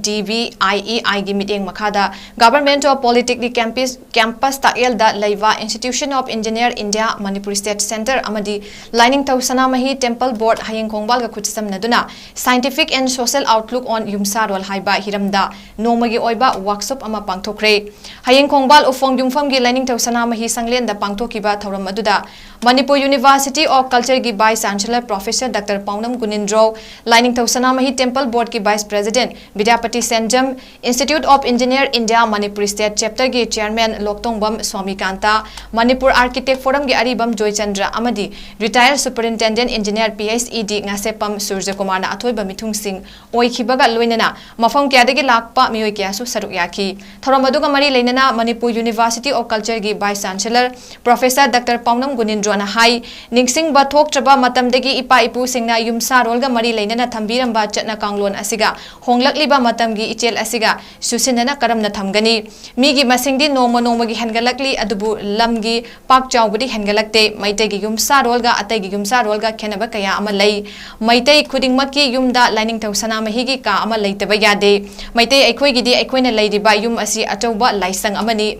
D V I E I ꯒꯤ ꯃꯤꯠꯌꯦꯡ ꯃꯈꯥꯗ Government of Polytechnic Campus, Campus ꯇꯥꯛꯌꯦꯜꯗ ꯂꯩꯕ Institution of Engineer India Manipur State Center ꯑꯃꯗꯤ ꯂꯥꯏꯅꯤꯡꯊꯧ ꯁꯅꯥꯃꯍꯤ Temple Board ꯍꯌꯦꯡ ꯈꯣꯡꯕꯥꯜꯒ ꯈꯨꯠꯁꯝꯅꯗꯨꯅ Scientific and Social Outlook on ꯌꯨꯝꯁꯥꯔꯣꯜ ꯍꯥꯏꯕ ꯍꯤꯔꯝꯗ ꯅꯣꯡꯃꯒꯤ ꯑꯣꯏꯕ workshop ꯑꯃ ꯄꯥꯡꯊꯣꯛꯈ꯭ꯔꯦ꯫ ꯍꯌꯦꯡ ꯈꯣꯡꯕꯥꯜ ꯎꯐꯣꯡ ꯌꯨꯝꯐꯝꯒꯤ ꯂꯥꯏꯅꯤꯡꯊꯧ ꯁꯅꯥꯃꯍꯤ ꯁꯪꯂꯦꯟꯗ ꯄꯥꯡꯊꯣꯛꯈꯤꯕ ꯊꯧꯔꯝ ꯑꯗꯨꯗ ꯃꯅꯤꯄꯨꯔ University of Culture ꯒꯤ Vice Chancellor Professor Doctor ꯄꯥꯎꯅꯝ ꯒꯨꯅꯤꯟꯗ꯭ꯔꯣ, ꯂꯥꯏꯅꯤꯡꯊꯧ ꯁꯅꯥꯃꯍꯤ Temple Board ꯀꯤ Vice President Bidyapati Senjam, Institute of Engineer India Manipur State Chapter ꯒꯤ Chairman ꯂꯣꯛꯇꯣꯡꯕꯝ ꯁ꯭ꯋꯥꯃꯤꯀꯥꯟꯇ, ꯃꯅꯤꯄꯨꯔ Architect Forum ꯒꯤ ꯑꯔꯤꯕꯝ ꯖꯣꯏꯆꯟꯗ꯭ꯔ ꯑꯃꯗꯤ Retired Superintendent Engineer P H E D Ngasheppam ꯁꯨꯔꯖꯀꯨꯃꯥꯔꯅ ꯑꯊꯣꯏꯕ ꯃꯤꯊꯨꯡꯁꯤꯡ ꯑꯣꯏꯈꯤꯕꯒ ꯂꯣꯏꯅꯅ ꯃꯐꯝ ꯀꯌꯥꯗꯒꯤ ꯂꯥꯛꯄ ꯃꯤꯑꯣꯏ ꯀꯌꯥꯁꯨ ꯁꯔꯨꯛ ꯌꯥꯈꯤ꯫ ꯊꯧꯔꯝ ꯑꯗꯨꯒ ꯃꯔꯤ ꯂꯩꯅꯅ ꯃꯅꯤꯄꯨꯔ University of Culture ꯒꯤ Vice Chancellor Professor Doctor ꯄꯥꯎꯅꯝ ꯒꯨꯅꯤꯟꯗ꯭ꯔꯣꯅ ꯍꯥꯏ, ꯅꯤꯡꯁꯤꯡꯕ ꯊꯣꯛꯇ꯭ꯔꯕ ꯃꯇꯝꯗꯒꯤ ꯏꯄꯥ ꯏꯄꯨꯁꯤꯡꯅ ꯌꯨꯝꯁꯥꯔꯣꯜꯒ ꯃꯔꯤ ꯂꯩꯅꯅ ꯊꯝꯕꯤꯔꯝꯕ ꯆꯠꯅ ꯀꯥꯡꯂꯣꯟ ꯑꯁꯤꯒ ꯍꯣꯡꯂꯛꯂꯤꯕ ꯃꯇꯝꯒꯤ ꯏꯆꯦꯜ ꯑꯁꯤꯒ ꯆꯨꯁꯤꯟꯅꯅ ꯀꯔꯝꯅ ꯊꯝꯒꯅꯤ? ꯃꯤꯒꯤ ꯃꯁꯤꯡꯗꯤ ꯅꯣꯡꯃ ꯅꯣꯡꯃꯒꯤ ꯍꯦꯟꯒꯠꯂꯛꯂꯤ, ꯑꯗꯨꯕꯨ ꯂꯝꯒꯤ ꯄꯥꯛ ꯆꯥꯎꯕꯗꯤ ꯍꯦꯟꯒꯠꯂꯛꯇꯦ꯫ ꯃꯩꯇꯩꯒꯤ ꯌꯨꯝꯁꯥꯔꯣꯜꯒ ꯑꯇꯩꯒꯤ ꯌꯨꯝꯁꯥꯔꯣꯜꯒ ꯈꯦꯠꯅꯕ ꯀꯌꯥ ꯑꯃ ꯂꯩ꯫ ꯃꯩꯇꯩ ꯈꯨꯗꯤꯡꯃꯛꯀꯤ ꯌꯨꯝꯗ ꯂꯥꯏꯅꯤꯡꯊꯧ ꯁꯅꯥꯃꯍꯤꯒꯤ ꯀꯥ ꯑꯃ ꯂꯩꯇꯕ ꯌꯥꯗꯦ꯫ ꯃꯩꯇꯩ ꯑꯩꯈꯣꯏꯒꯤꯗꯤ ꯑꯩꯈꯣꯏꯅ ꯂꯩꯔꯤꯕ ꯌꯨꯝ ꯑꯁꯤ ꯑꯆꯧꯕ ꯂꯥꯏꯁꯪ ꯑꯃꯅꯤ꯫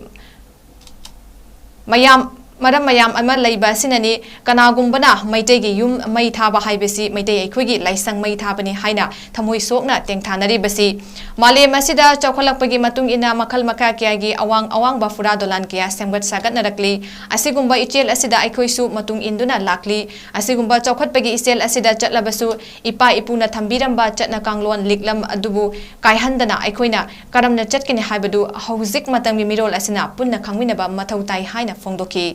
ꯃꯌꯥꯝ, ꯃꯔꯝ ꯃꯌꯥꯝ ꯑꯃ ꯂꯩꯕ ꯑꯁꯤꯅꯅꯤ꯫ ꯀꯅꯥꯒꯨꯝꯕꯅ ꯃꯩꯇꯩꯒꯤ ꯌꯨꯝ ꯃꯩ ꯊꯥꯕ ꯍꯥꯏꯕꯁꯤ ꯃꯩꯇꯩ ꯑꯩꯈꯣꯏꯒꯤ ꯂꯥꯏꯁꯪ ꯃꯩ ꯊꯥꯕꯅꯤ ꯍꯥꯏꯅ ꯊꯃꯣꯏ ꯁꯣꯛꯅ ꯇꯦꯡꯊꯥꯅꯔꯤꯕꯁꯤ꯫ ꯃꯥꯂꯦꯝ ꯑꯁꯤꯗ ꯆꯥꯎꯈꯠꯂꯛꯄꯒꯤ ꯃꯇꯨꯡ ꯏꯟꯅ ꯃꯈꯜ ꯃꯈꯥ ꯀꯌꯥꯒꯤ ꯑꯋꯥꯡ ꯑꯋꯥꯡꯕ ꯐꯨꯔꯥ ꯗꯣꯂꯥꯟ ꯀꯌꯥ ꯁꯦꯝꯒꯠ ꯁꯥꯒꯠꯅꯔꯛꯂꯤ꯫ ꯑꯁꯤꯒꯨꯝꯕ ꯏꯆꯦꯜ ꯑꯁꯤꯗ ꯑꯩꯈꯣꯏꯁꯨ ꯃꯇꯨꯡ ꯏꯟꯗꯨꯅ ꯂꯥꯛꯂꯤ꯫ ꯑꯁꯤꯒꯨꯝꯕ ꯆꯥꯎꯈꯠꯄꯒꯤ ꯏꯆꯦꯜ ꯑꯁꯤꯗ ꯆꯠꯂꯕꯁꯨ ꯏꯄꯥ ꯏꯄꯨꯅ ꯊꯝꯕꯤꯔꯝꯕ ꯆꯠꯅ ꯀꯥꯡꯂꯣꯟ ꯂꯤꯛꯂꯝ ꯑꯗꯨꯕꯨ ꯀꯥꯏꯍꯟꯗꯅ ꯑꯩꯈꯣꯏꯅ ꯀꯔꯝꯅ ꯆꯠꯀꯅꯤ ꯍꯥꯏꯕꯗꯨ ꯍꯧꯖꯤꯛ ꯃꯇꯝꯒꯤ ꯃꯤꯔꯣꯜ ꯑꯁꯤꯅ ꯄꯨꯟꯅ ꯈꯪꯃꯤꯟꯅꯕ ꯃꯊꯧ ꯇꯥꯏ ꯍꯥꯏꯅ ꯐꯣꯡꯗꯣꯛꯈꯤ꯫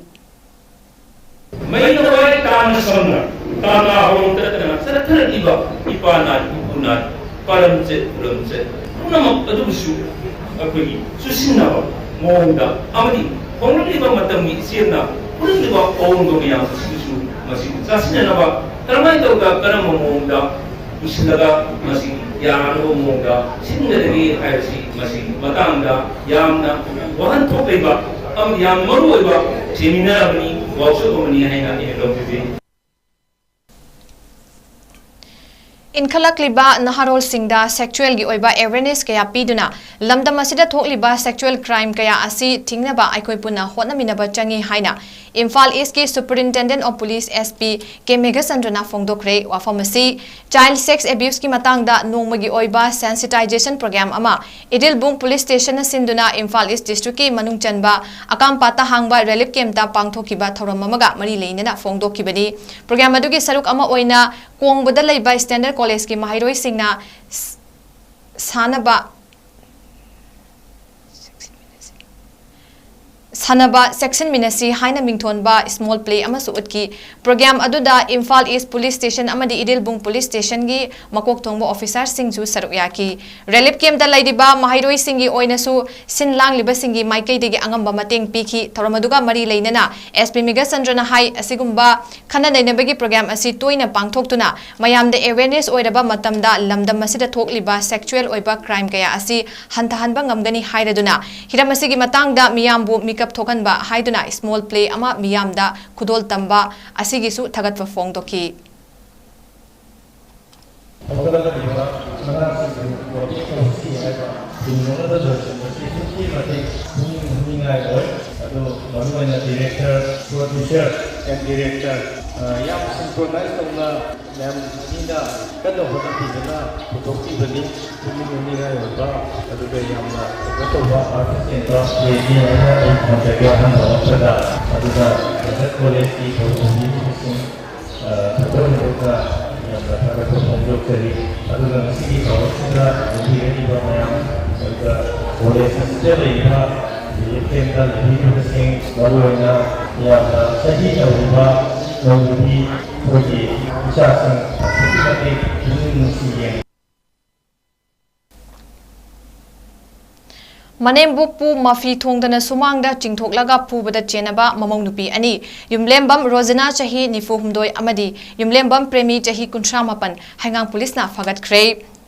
ꯃꯩꯅ ꯈ꯭ꯋꯥꯏ ꯇꯥꯅ ꯁꯝꯅ ꯇꯥꯅ ꯍꯧꯔꯝ ꯇꯠꯇꯅ ꯆꯠꯊꯔꯛꯂꯤꯕ ꯏꯄꯥ ꯅꯥꯏ, ꯏꯄꯨ ꯅꯥꯏ, ꯄꯥꯔꯝꯆꯠ, ꯄꯨꯔꯝꯆꯠ ꯄꯨꯝꯅꯃꯛ ꯑꯗꯨꯕꯨꯁꯨ ꯑꯩꯈꯣꯏꯒꯤ ꯆꯨꯁꯤꯟꯅꯕ ꯃꯑꯣꯡꯗ ꯑꯃꯗꯤ ꯍꯣꯡꯂꯛꯂꯤꯕ ꯃꯇꯝꯒꯤ ꯏꯆꯦꯜꯅ ꯄꯨꯔꯛꯂꯤꯕ ꯑꯑꯣꯟꯕ ꯃꯌꯥꯝ ꯑꯁꯤꯕꯨꯁꯨ ꯃꯁꯤ ꯆꯥꯁꯤꯟꯅꯅꯕ ꯀꯔꯝꯍꯥꯏꯅ ꯇꯧꯔꯒ ꯀꯔꯝꯕ ꯃꯑꯣꯡꯗ ꯄꯨꯁꯤꯜꯂꯒ ꯃꯁꯤ ꯌꯥꯅꯕ ꯃꯑꯣꯡꯗ ꯁꯤꯟꯒꯗꯒꯦ ꯍꯥꯏꯕꯁꯤ ꯃꯁꯤꯒꯤ ꯃꯇꯥꯡꯗ ꯌꯥꯝꯅ ꯋꯥꯍꯟꯊꯣꯛ ꯂꯩꯕ ꯑꯃꯗꯤ ꯌꯥꯝ ꯃꯔꯨ ꯑꯣꯏꯕ seminar ꯑꯃꯅꯤ, workshop ꯑꯃꯅꯤ ꯍꯥꯏꯅ ꯑꯩꯅ ꯂꯧꯖꯒꯦ꯫ ꯏꯟꯈꯠꯂꯛꯂꯤꯕ ꯅꯍꯥꯔꯣꯜꯁꯤꯡꯗ ꯁꯦꯛꯆꯨꯑꯦꯜꯒꯤ ꯑꯣꯏꯕ ꯑꯦꯋꯦꯔꯅꯦꯁ ꯀꯌꯥ ꯄꯤꯗꯨꯅ ꯂꯝꯗꯝ ꯑꯁꯤꯗ ꯊꯣꯛꯂꯤꯕ ꯁꯦꯛꯆꯨꯑꯦꯜ ꯀ꯭ꯔꯥꯏꯝ ꯀꯌꯥ ꯑꯁꯤ ꯊꯤꯡꯅꯕ ꯑꯩꯈꯣꯏ ꯄꯨꯟꯅ ꯍꯣꯠꯅꯃꯤꯟꯅꯕ ꯆꯪꯏ ꯍꯥꯏꯅ ꯏꯝꯐꯥꯜ ꯏꯁꯀꯤ ꯁꯨꯄꯔꯤꯟꯇꯦꯟꯗꯦꯟ ꯑꯣꯐ ꯄꯨꯂꯤꯁ, S P, ꯀꯦ ꯃꯦꯘꯆꯟꯗ꯭ꯔꯅ ꯐꯣꯡꯗꯣꯛꯈ꯭ꯔꯦ꯫ ꯋꯥꯐꯝ ꯑꯁꯤ ꯆꯥꯏꯜ ꯁꯦꯛꯁ ꯑꯦꯕ꯭ꯌꯨꯁꯀꯤ ꯃꯇꯥꯡꯗ ꯅꯣꯡꯃꯒꯤ ꯑꯣꯏꯕ ꯁꯦꯟꯁꯤꯇꯥꯏꯖꯦꯁꯟ ꯄ꯭ꯔꯣꯒ꯭ꯔꯥꯝ ꯑꯃ ꯏꯗꯤꯜꯕꯨꯡ ꯄꯨꯂꯤꯁ ꯁ꯭ꯇꯦꯁꯟꯅ ꯁꯤꯟꯗꯨꯅ ꯏꯝꯐꯥꯜ ꯏꯁ ꯗꯤꯁꯇ꯭ꯔꯤꯛꯀꯤ ꯃꯅꯨꯡ ꯆꯟꯕ ꯑꯀꯥꯝꯄꯥꯠꯇ ꯍꯥꯡꯕ ꯔꯤꯂꯤꯐ ꯀꯦꯝꯞꯇ ꯄꯥꯡꯊꯣꯛꯈꯤꯕ ꯊꯧꯔꯝ ꯑꯃꯒ ꯃꯔꯤ ꯂꯩꯅꯅ ꯐꯣꯡꯗꯣꯛꯈꯤꯕꯅꯤ꯫ ꯄ꯭ꯔꯣꯒ꯭ꯔꯥꯝ ꯑꯗꯨꯒꯤ ꯁꯔꯨꯛ ꯑꯃ ꯑꯣꯏꯅ ꯀꯣꯡꯕꯗ ꯂꯩꯕ ꯁ꯭ꯇꯦꯟꯗꯔꯗ ꯀꯣꯂꯦꯖꯀꯤ ꯃꯍꯩꯔꯣꯏꯁꯤꯡꯅ ꯁ-, ꯁꯥꯟꯅꯕ ꯁꯥꯟꯅꯕ ꯆꯦꯛꯁꯤꯟꯃꯤꯟꯅꯁꯤ ꯍꯥꯏꯅ ꯃꯤꯡꯊꯣꯟꯕ ꯁ꯭ꯃꯣꯜ ꯄ꯭ꯂꯦ ꯑꯃꯁꯨ ꯎꯠꯈꯤ꯫ ꯄ꯭ꯔꯣꯒ꯭ꯔꯥꯝ ꯑꯗꯨꯗ ꯏꯝꯐꯥꯜ ꯏꯁ ꯄꯨꯂꯤꯁ ꯁ꯭ꯇꯦꯁꯟ ꯑꯃꯗꯤ ꯏꯗꯤꯜꯕꯨꯡ ꯄꯨꯂꯤꯁ ꯁ꯭ꯇꯦꯁꯟꯒꯤ ꯃꯀꯣꯛ ꯊꯣꯡꯕ ꯑꯣꯐꯤꯁꯥꯔꯁꯤꯡꯁꯨ ꯁꯔꯨꯛ ꯌꯥꯈꯤ꯫ ꯔꯤꯂꯤꯐ ꯀꯦꯝꯞꯇ ꯂꯩꯔꯤꯕ ꯃꯍꯩꯔꯣꯏꯁꯤꯡꯒꯤ ꯑꯣꯏꯅꯁꯨ ꯁꯤꯟ ꯂꯥꯡꯂꯤꯕꯁꯤꯡꯒꯤ ꯃꯥꯏꯀꯩꯗꯒꯤ ꯑꯉꯝꯕ ꯃꯇꯦꯡ ꯄꯤꯈꯤ꯫ ꯊꯧꯔꯝ ꯑꯗꯨꯒ ꯃꯔꯤ ꯂꯩꯅꯅ S P ꯃꯦꯘꯆꯟꯗ꯭ꯔꯅ ꯍꯥꯏ, ꯑꯁꯤꯒꯨꯝꯕ ꯈꯟꯅ ꯅꯩꯅꯕꯒꯤ ꯄ꯭ꯔꯣꯒ꯭ꯔꯥꯝ ꯑꯁꯤ ꯇꯣꯏꯅ ꯄꯥꯡꯊꯣꯛꯇꯨꯅ ꯃꯌꯥꯝꯗ ꯑꯦꯋꯦꯔꯅꯦꯁ ꯑꯣꯏꯔꯕ ꯃꯇꯝꯗ ꯂꯝꯗꯝ ꯑꯁꯤꯗ ꯊꯣꯛꯂꯤꯕ ꯁꯦꯛꯆꯨꯑꯦꯜ ꯑꯣꯏꯕ ꯀ꯭ꯔꯥꯏꯝ ꯀꯌꯥ ꯑꯁꯤ ꯍꯟꯊꯍꯟꯕ ꯉꯝꯒꯅꯤ ꯍꯥꯏꯔꯗꯨꯅ ꯍꯤꯔꯝ ꯑꯁꯤꯒꯤ ꯃꯇꯥꯡꯗ ꯃꯤꯌꯥꯝꯕꯨ ꯃꯤꯀꯞ ꯊꯣꯛꯍꯟꯕ ꯍꯥꯏꯗꯨꯅ ꯁ꯭ꯃꯣꯜ ꯄ꯭ꯂꯦ ꯑꯃ ꯃꯤꯌꯥꯝꯗ ꯈꯨꯗꯣꯜ ꯇꯝꯕ ꯑꯁꯤꯒꯤꯁꯨ ꯊꯥꯒꯠꯄ ꯐꯣꯡꯗꯣꯛꯈꯤ꯫ ꯍꯧꯒꯠꯂꯛꯂꯤꯕ ꯑꯉꯥꯡꯁꯤꯡꯕꯨ ꯋꯥꯀꯤꯡ ꯇꯧꯁꯤ ꯍꯥꯏꯕ ꯊꯤꯡꯅꯅꯕ ꯂꯣꯏꯁꯤꯟꯕꯁꯤ ꯑꯗꯨꯛꯀꯤ ꯃꯇꯤꯛ ꯄꯨꯛꯅꯤꯡ ꯍꯨꯅꯤꯡꯉꯥꯏ ꯑꯣꯏ꯫ ꯑꯗꯨ ꯃꯔꯨꯑꯣꯏꯅ director, producer and director, ꯑ, ꯌꯥꯝ synchronize ꯇꯧꯅ ꯃꯌꯥꯝ ꯃꯤꯅ ꯀꯟꯅ ꯍꯣꯠꯅꯕꯤꯗꯨꯅ ꯄꯨꯊꯣꯛꯄꯤꯕꯅꯤ꯫ ꯄꯨꯛꯅꯤꯡ ꯍꯨꯅꯤꯡꯉꯥꯏ ꯑꯣꯏꯕ, ꯑꯗꯨꯒ ꯌꯥꯝꯅ ꯀꯩꯅꯣ ꯇꯧꯕ artist and craft day ꯅꯤ ꯍꯥꯏꯅ ꯑꯩ ꯊꯝꯖꯒꯦ ꯑꯍꯥꯟꯕ ꯃꯛꯇꯗ꯫ ꯑꯗꯨꯒ ꯁꯦꯟꯇ꯭ꯔꯦꯜ ꯀꯣꯂꯦꯖꯀꯤ ꯊꯧꯔꯝ ꯄꯨꯕꯤꯔꯤꯕꯁꯤꯡ, ꯑ, ꯊꯣꯏꯗꯣꯛ ꯍꯦꯟꯗꯣꯛꯅ ꯌꯥꯝꯅ ꯊꯥꯒꯠꯄ ꯐꯣꯡꯗꯣꯛꯆꯔꯤ꯫ ꯑꯗꯨꯒ ꯉꯁꯤꯒꯤ ꯊꯧꯔꯝꯁꯤꯗ ꯂꯦꯡꯕꯤꯔꯛꯂꯤꯕ ꯃꯌꯥꯝ, ꯑꯗꯨꯒ ꯀꯣꯂꯦꯖ ꯑꯁꯤꯗ ꯂꯩꯔꯤꯕ ꯔꯤꯂꯤꯐ ꯀꯦꯝꯞꯇ ꯂꯩꯕꯤꯔꯤꯕꯁꯤꯡ, ꯃꯔꯨꯑꯣꯏꯅ ꯌꯥꯝꯅ ꯆꯍꯤ ꯅꯧꯔꯤꯕ ꯅꯧꯔꯤꯕꯤ ꯑꯩꯈꯣꯏꯒꯤ ꯏꯆꯥꯁꯤꯡ ꯑꯁꯨꯛꯀꯤ ꯃꯇꯤꯛ ꯄꯨꯛꯅꯤꯡ ꯅꯨꯡꯁꯤ ꯌꯦꯡ ꯃꯅꯦꯝꯕꯣꯛꯄꯨ ꯃꯐꯤ ꯊꯣꯡꯗꯅ ꯁꯨꯃꯥꯡꯗ ꯆꯤꯡꯊꯣꯛꯂꯒ ꯐꯨꯕꯗ ꯆꯦꯟꯅꯕ ꯃꯃꯧ ꯅꯨꯄꯤ ꯑꯅꯤ꯫ ꯌꯨꯝꯂꯦꯝꯕꯝ ꯔꯣꯖꯤꯅꯥ, ꯆꯍꯤ ꯅꯤꯐꯨ ꯍꯨꯝꯗꯣꯏ, ꯑꯃꯗꯤ ꯌꯨꯝꯂꯦꯝꯕꯝ ꯄ꯭ꯔꯦꯃꯤ, ꯆꯍꯤ ꯀꯨꯟꯊ꯭ꯔꯥ ꯃꯥꯄꯟ, ꯍꯩꯉꯥꯡ ꯄꯨꯂꯤꯁꯅ ꯐꯥꯒꯠꯈ꯭ꯔꯦ꯫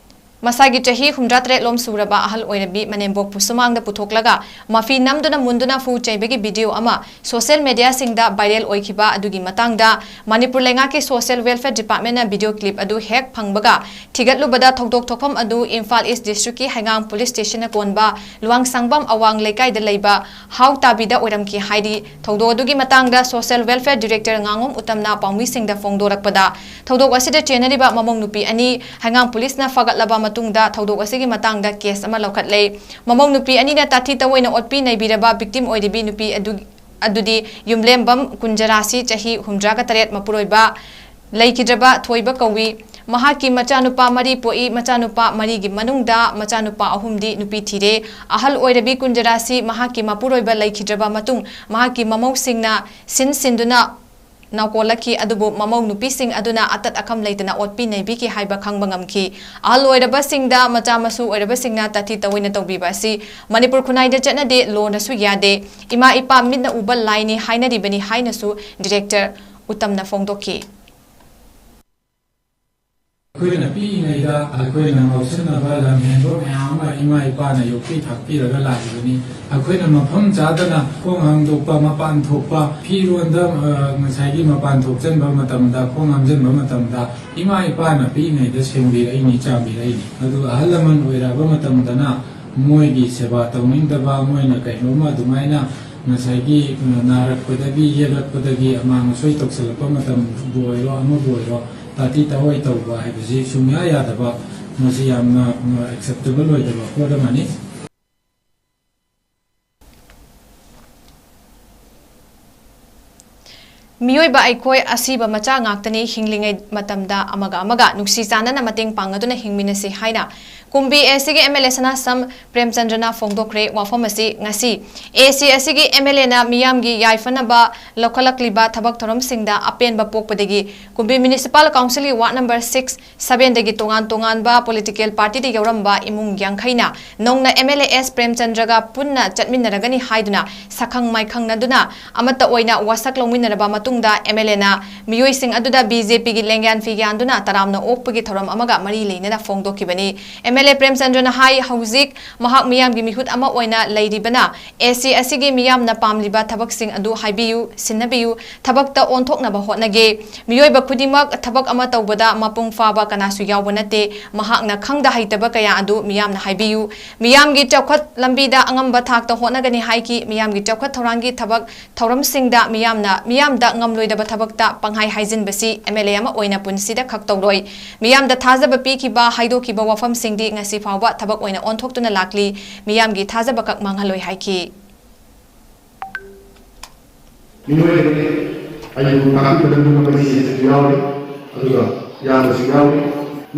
ꯃꯁꯥꯒꯤ ꯆꯍꯤ ꯍꯨꯝꯗ꯭ꯔꯥ ꯇꯔꯦꯠ ꯂꯣꯝ ꯁꯨꯔꯕ ꯑꯍꯜ ꯑꯣꯏꯔꯕꯤ ꯃꯅꯦꯝꯕꯣꯛꯄꯨ ꯁꯨꯃꯥꯡꯗ ꯄꯨꯊꯣꯛꯂꯒ ꯃꯐꯤ ꯅꯝꯗꯨꯅ ꯃꯨꯟꯗꯨꯅ ꯐꯨ ꯆꯩꯕꯒꯤ ꯚꯤꯗꯤꯑꯣ ꯑꯃ ꯁꯣꯁꯤꯌꯦꯜ ꯃꯦꯗꯤꯌꯥꯁꯤꯡꯗ ꯚꯥꯏꯔꯦꯜ ꯑꯣꯏꯈꯤꯕ ꯑꯗꯨꯒꯤ ꯃꯇꯥꯡꯗ ꯃꯅꯤꯄꯨꯔ ꯂꯩꯉꯥꯛꯀꯤ ꯁꯣꯁꯤꯌꯦꯜ ꯋꯦꯜꯐꯤꯌꯔ ꯗꯤꯄꯥꯔꯠꯃꯦꯟꯅ ꯚꯤꯗꯤꯑꯣ ꯀ꯭ꯂꯤꯞ ꯑꯗꯨ ꯍꯦꯛ ꯐꯪꯕꯒ ꯊꯤꯒꯠꯂꯨꯕꯗ ꯊꯧꯗꯣꯛ ꯊꯣꯛꯐꯝ ꯑꯗꯨ ꯏꯝꯐꯥꯜ ꯏꯁ ꯗꯤꯁꯇ꯭ꯔꯤꯛꯀꯤ ꯍꯩꯉꯥꯡ ꯄꯨꯂꯤꯁ ꯁ꯭ꯇꯦꯁꯟꯅ ꯀꯣꯟꯕ ꯂꯨꯋꯥꯡꯁꯥꯡꯕꯝ ꯑꯋꯥꯡ ꯂꯩꯀꯥꯏꯗ ꯂꯩꯕ ꯍꯥꯎ ꯇꯥꯕꯤꯗ ꯑꯣꯏꯔꯝꯈꯤ ꯍꯥꯏꯔꯤ꯫ ꯊꯧꯗꯣꯛ ꯑꯗꯨꯒꯤ ꯃꯇꯥꯡꯗ ꯁꯣꯁꯤꯌꯦꯜ ꯋꯦꯜꯐꯤꯌꯔ ꯗꯤꯔꯦꯛꯇꯔ ꯉꯥꯉꯣꯝ ꯎꯇꯝꯅ ꯄꯥꯎꯃꯤꯁꯤꯡꯗ ꯐꯣꯡꯗꯣꯔꯛꯄꯗ, ꯊꯧꯗꯣꯛ ꯑꯁꯤꯗ ꯆꯦꯟꯅꯔꯤꯕ ꯃꯃꯧ ꯅꯨꯄꯤ ꯑꯅꯤ ꯍꯩꯉꯥꯡ ꯄꯨꯂꯤꯁꯅ ꯐꯥꯒꯠꯂꯕ ꯃꯇꯨꯡꯗ ꯊꯧꯗꯣꯛ ꯑꯁꯤꯒꯤ ꯃꯇꯥꯡꯗ ꯀꯦꯁ ꯑꯃ ꯂꯧꯈꯠꯂꯦ꯫ ꯃꯃꯧ ꯅꯨꯄꯤ ꯑꯅꯤꯅ ꯇꯥꯊꯤ ꯇꯧꯑꯣꯏꯅ ꯑꯣꯠꯄꯤ ꯅꯩꯕꯤꯔꯕ ꯚꯤꯛꯇꯤꯝ ꯑꯣꯏꯔꯤꯕꯤ ꯅꯨꯄꯤ ꯑꯗꯨ, ꯑꯗꯨꯗꯤ ꯌꯨꯝꯂꯦꯝꯕꯝ ꯀꯨꯟꯖꯔꯥꯁꯤ, ꯆꯍꯤ ꯍꯨꯝꯗ꯭ꯔꯥꯒ ꯇꯔꯦꯠ ꯃꯄꯨꯔꯣꯏꯕ ꯂꯩꯈꯤꯗ꯭ꯔꯕ ꯊꯣꯏꯕ ꯀꯧꯏ꯫ ꯃꯍꯥꯛꯀꯤ ꯃꯆꯥꯅꯨꯄꯥ ꯃꯔꯤ ꯄꯣꯛꯏ꯫ ꯃꯆꯥꯅꯨꯄꯥ ꯃꯔꯤꯒꯤ ꯃꯅꯨꯡꯗ ꯃꯆꯥꯅꯨꯄꯥ ꯑꯍꯨꯝꯗꯤ ꯅꯨꯄꯤ ꯊꯤꯔꯦ꯫ ꯑꯍꯜ ꯑꯣꯏꯔꯕꯤ ꯀꯨꯟꯖꯔꯥꯁꯤ ꯃꯍꯥꯛꯀꯤ ꯃꯄꯨꯔꯣꯏꯕ ꯂꯩꯈꯤꯗ꯭ꯔꯕ ꯃꯇꯨꯡ ꯃꯍꯥꯛꯀꯤ ꯃꯃꯧꯁꯤꯡꯅ ꯁꯤꯟ ꯁꯤꯟꯗꯨꯅ ꯅꯥꯎꯀꯣꯜꯂꯛꯈꯤ, ꯑꯗꯨꯕꯨ ꯃꯃꯧ ꯅꯨꯄꯤꯁꯤꯡ ꯑꯗꯨꯅ ꯑꯇꯠ ꯑꯈꯝ ꯂꯩꯇꯅ ꯑꯣꯠꯄꯤ ꯅꯩꯕꯤꯈꯤ ꯍꯥꯏꯕ ꯈꯪꯕ ꯉꯝꯈꯤ꯫ ꯑꯍꯜ ꯑꯣꯏꯔꯕꯁꯤꯡꯗ ꯃꯆꯥ ꯃꯁꯨ ꯑꯣꯏꯔꯕꯁꯤꯡꯅ ꯇꯥꯊꯤ ꯇꯧꯑꯣꯏꯅ ꯇꯧꯕꯤꯕ ꯑꯁꯤ ꯃꯅꯤꯄꯨꯔ ꯈꯨꯟꯅꯥꯏꯗ ꯆꯠꯅꯗꯦ, ꯂꯣꯅꯁꯨ ꯌꯥꯗꯦ꯫ ꯏꯃꯥ ꯏꯄꯥ ꯃꯤꯠꯅ ꯎꯕ ꯂꯥꯏꯅꯤ ꯍꯥꯏꯅꯔꯤꯕꯅꯤ ꯍꯥꯏꯅꯁꯨ ꯗꯤꯔꯦꯛꯇꯔ ꯎꯇꯝꯅ ꯐꯣꯡꯗꯣꯛꯈꯤ꯫ ꯑꯩꯈꯣꯏꯅ ꯄꯤꯛꯏꯉꯩꯗ ꯑꯩꯈꯣꯏꯅ ꯉꯥꯎꯁꯟꯅꯕ ꯂꯝꯍꯦꯟꯕ ꯃꯌꯥꯝ ꯑꯃ ꯏꯃꯥ ꯏꯄꯥꯅ ꯌꯣꯛꯄꯤ ꯊꯥꯛꯄꯤꯔꯒ ꯂꯥꯛꯂꯤꯕꯅꯤ꯫ ꯑꯩꯈꯣꯏꯅ ꯃꯐꯝ ꯆꯥꯗꯅ ꯈꯣꯡ ꯍꯥꯝꯗꯣꯛꯄ, ꯃꯄꯥꯟ ꯊꯣꯛꯄ, ꯐꯤꯔꯣꯟꯗ, ꯑ, ꯉꯁꯥꯏꯒꯤ ꯃꯄꯥꯟ ꯊꯣꯛꯆꯟꯕ ꯃꯇꯝꯗ, ꯈꯣꯡ ꯍꯥꯝꯖꯟꯕ ꯃꯇꯝꯗ ꯏꯃꯥ ꯏꯄꯥꯅ ꯄꯤꯛꯏꯉꯩꯗ ꯁꯦꯡꯕꯤꯔꯛꯏꯅꯤ, ꯆꯥꯝꯕꯤꯔꯛꯏꯅꯤ꯫ ꯑꯗꯨꯒ ꯑꯍꯜ ꯂꯃꯟ ꯑꯣꯏꯔꯛꯑꯕ ꯃꯇꯝꯗꯅ ꯃꯣꯏꯒꯤ ꯁꯦꯕꯥ ꯇꯧꯅꯤꯡꯗꯕ, ꯃꯣꯏꯅ ꯀꯩꯅꯣꯝꯃ ꯑꯗꯨꯃꯥꯏꯅ ꯉꯁꯥꯏꯒꯤ, ꯑ, ꯅꯥꯔꯛꯄꯗꯒꯤ, ꯌꯦꯛꯂꯛꯄꯗꯒꯤ, ꯑꯃꯥꯡ ꯑꯁꯣꯏ ꯇꯧꯁꯜꯂꯛꯄ ꯃꯇꯝꯕꯨ ꯑꯣꯏꯔꯣ, ꯑꯃꯕꯨ ꯑꯣꯏꯔꯣ, ꯇꯥꯊꯤ ꯇꯥꯑꯣꯏ ꯇꯧꯕ ꯍꯥꯏꯕꯁꯤ ꯁꯨꯡꯌꯥ ꯌꯥꯗꯕ, ꯃꯁꯤ ꯌꯥꯝꯅ, ꯑ, ꯑꯦꯛꯁꯦꯞꯇꯦꯕꯜ ꯑꯣꯏꯗꯕ ꯄꯣꯠ ꯑꯃꯅꯤ꯫ ꯃꯤꯑꯣꯏꯕ ꯑꯩꯈꯣꯏ ꯑꯁꯤꯕ ꯃꯆꯥ ꯉꯥꯛꯇꯅꯤ, ꯍꯤꯡꯂꯤꯉꯩ ꯃꯇꯝꯗ ꯑꯃꯒ ꯑꯃꯒ ꯅꯨꯡꯁꯤ ꯆꯥꯟꯅꯅ ꯃꯇꯦꯡ ꯄꯥꯡꯅꯗꯨꯅ ꯍꯤꯡꯃꯤꯟꯅꯁꯤ ꯍꯥꯏꯅ ꯀꯨꯝꯕꯤ ꯑꯦ ꯁꯤꯒꯤ ꯑꯦꯝ ꯑꯦꯜ ꯑꯦ ꯁꯅꯥꯁꯝ ꯄ꯭ꯔꯦꯝꯆꯟꯗ꯭ꯔꯅ ꯐꯣꯡꯗꯣꯛꯈ꯭ꯔꯦ꯫ ꯋꯥꯐꯝ ꯑꯁꯤ ꯉꯁꯤ ꯑꯦ ꯁꯤ ꯑꯁꯤꯒꯤ ꯑꯦꯝ ꯑꯦꯜ ꯑꯦꯅ ꯃꯤꯌꯥꯝꯒꯤ ꯌꯥꯏꯐꯅꯕ ꯂꯧꯈꯠꯂꯛꯂꯤꯕ ꯊꯕꯛ ꯊꯧꯔꯝꯁꯤꯡꯗ ꯑꯄꯦꯟꯕ ꯄꯣꯛꯄꯗꯒꯤ ꯀꯨꯝꯕꯤ ꯃ꯭ꯌꯨꯅꯤꯁꯤꯄꯥꯜ ꯀꯥꯎꯟꯁꯤꯜꯒꯤ ꯋꯥꯔꯗ ꯅꯝꯕꯔ ꯁꯤꯛꯁ, ꯁꯚꯦꯟꯗꯒꯤ ꯇꯣꯉꯥꯟ ꯇꯣꯉꯥꯟꯕ ꯄꯣꯂꯤꯇꯤꯀꯦꯜ ꯄꯥꯔꯇꯤꯗ ꯌꯥꯎꯔꯝꯕ ꯏꯃꯨꯡ ꯌꯥꯡꯈꯩꯅ ꯅꯧꯅ ꯑꯦꯝ ꯑꯦꯜ ꯑꯦ ꯑꯦꯁ ꯄ꯭ꯔꯦꯝꯆꯟꯗ꯭ꯔꯒ ꯄꯨꯟꯅ ꯆꯠꯃꯤꯟꯅꯔꯒꯅꯤ ꯍꯥꯏꯗꯨꯅ ꯁꯛꯈꯪ ꯃꯥꯏꯈꯪꯅꯗꯨꯅ ꯑꯃꯠꯇ ꯑꯣꯏꯅ ꯋꯥꯁꯛ ꯂꯧꯃꯤꯟꯅꯔꯕ ꯃꯇꯨꯡ ꯃꯇꯨꯡꯗ ꯑꯦꯝ ꯑꯦꯜ ꯑꯦꯅ ꯃꯤꯑꯣꯏꯁꯤꯡ ꯑꯗꯨꯗ ꯕꯤ ꯖꯦ ꯄꯤꯒꯤ ꯂꯦꯡꯌꯥꯟ ꯐꯤ ꯌꯥꯟꯗꯨꯅ ꯇꯔꯥꯝꯅ ꯑꯣꯛꯄꯒꯤ ꯊꯧꯔꯝ ꯑꯃꯒ ꯃꯔꯤ ꯂꯩꯅꯅ ꯐꯣꯡꯗꯣꯛꯈꯤꯕꯅꯤ꯫ ꯑꯦꯝ ꯑꯦꯜ ꯑꯦ ꯄ꯭ꯔꯦꯝꯆꯟꯗ꯭ꯔꯅ ꯍꯥꯏ, ꯍꯧꯖꯤꯛ ꯃꯍꯥꯛ ꯃꯤꯌꯥꯝꯒꯤ ꯃꯤꯍꯨꯠ ꯑꯃ ꯑꯣꯏꯅ ꯂꯩꯔꯤꯕꯅ, ꯑꯦ ꯁꯤ ꯑꯁꯤꯒꯤ ꯃꯤꯌꯥꯝꯅ ꯄꯥꯝꯂꯤꯕ ꯊꯕꯛꯁꯤꯡ ꯑꯗꯨ ꯍꯥꯏꯕꯤꯌꯨ, ꯁꯤꯟꯅꯕꯤꯌꯨ, ꯊꯕꯛꯇ ꯑꯣꯟꯊꯣꯛꯅꯕ ꯍꯣꯠꯅꯒꯦ꯫ ꯃꯤꯑꯣꯏꯕ ꯈꯨꯗꯤꯡꯃꯛ ꯊꯕꯛ ꯑꯃ ꯇꯧꯕꯗ ꯃꯄꯨꯡ ꯐꯥꯕ ꯀꯅꯥꯁꯨ ꯌꯥꯎꯕ ꯅꯠꯇꯦ꯫ ꯃꯍꯥꯛꯅ ꯈꯪꯗ ꯍꯩꯇꯕ ꯀꯌꯥ ꯑꯗꯨ ꯃꯤꯌꯥꯝꯅ ꯍꯥꯏꯕꯤꯌꯨ꯫ ꯃꯤꯌꯥꯝꯒꯤ ꯆꯥꯎꯈꯠ ꯂꯝꯕꯤꯗ ꯑꯉꯝꯕ ꯊꯥꯛꯇ ꯍꯣꯠꯅꯒꯅꯤ ꯍꯥꯏꯈꯤ꯫ ꯃꯤꯌꯥꯝꯒꯤ ꯆꯥꯎꯈꯠ ꯊꯧꯔꯥꯡꯒꯤ ꯊꯕꯛ ꯊꯧꯔꯝꯁꯤꯡꯗ ꯃꯤꯌꯥꯝꯅ, ꯃꯤꯌꯥꯝꯗ ꯉꯝꯂꯣꯏꯗꯕ ꯊꯕꯛꯇ ꯄꯪꯍꯥꯏ ꯍꯥꯏꯖꯤꯟꯕꯁꯤ ꯑꯦꯝ ꯑꯦꯜ ꯑꯦ ꯑꯃ ꯑꯣꯏꯅ ꯄꯨꯟꯁꯤꯗ ꯈꯛ ꯇꯧꯔꯣꯏ꯫ ꯃꯤꯌꯥꯝꯗ ꯊꯥꯖꯕ ꯄꯤꯈꯤꯕ, ꯍꯥꯏꯗꯣꯛꯈꯤꯕ ꯋꯥꯐꯝꯁꯤꯡꯗꯤ ꯉꯁꯤ ꯐꯥꯎꯕ ꯊꯕꯛ ꯑꯣꯏꯅ ꯑꯣꯟꯊꯣꯛꯇꯨꯅ ꯂꯥꯛꯂꯤ꯫ ꯃꯤꯌꯥꯝꯒꯤ ꯊꯥꯖꯕ ꯈꯛ ꯃꯥꯡꯍꯜꯂꯣꯏ ꯍꯥꯏꯈꯤ꯫ ꯃꯤꯑꯣꯏꯕꯅꯤ꯫ ꯑꯩꯕꯨ ꯇꯥꯛꯄꯤꯕ ꯅꯪꯒꯤ ꯃꯃꯩꯁꯤꯡꯁꯨ ꯌꯥꯎꯔꯤ, ꯑꯗꯨꯒ ꯌꯥꯝꯅꯁꯨ ꯌꯥꯎꯔꯤ꯫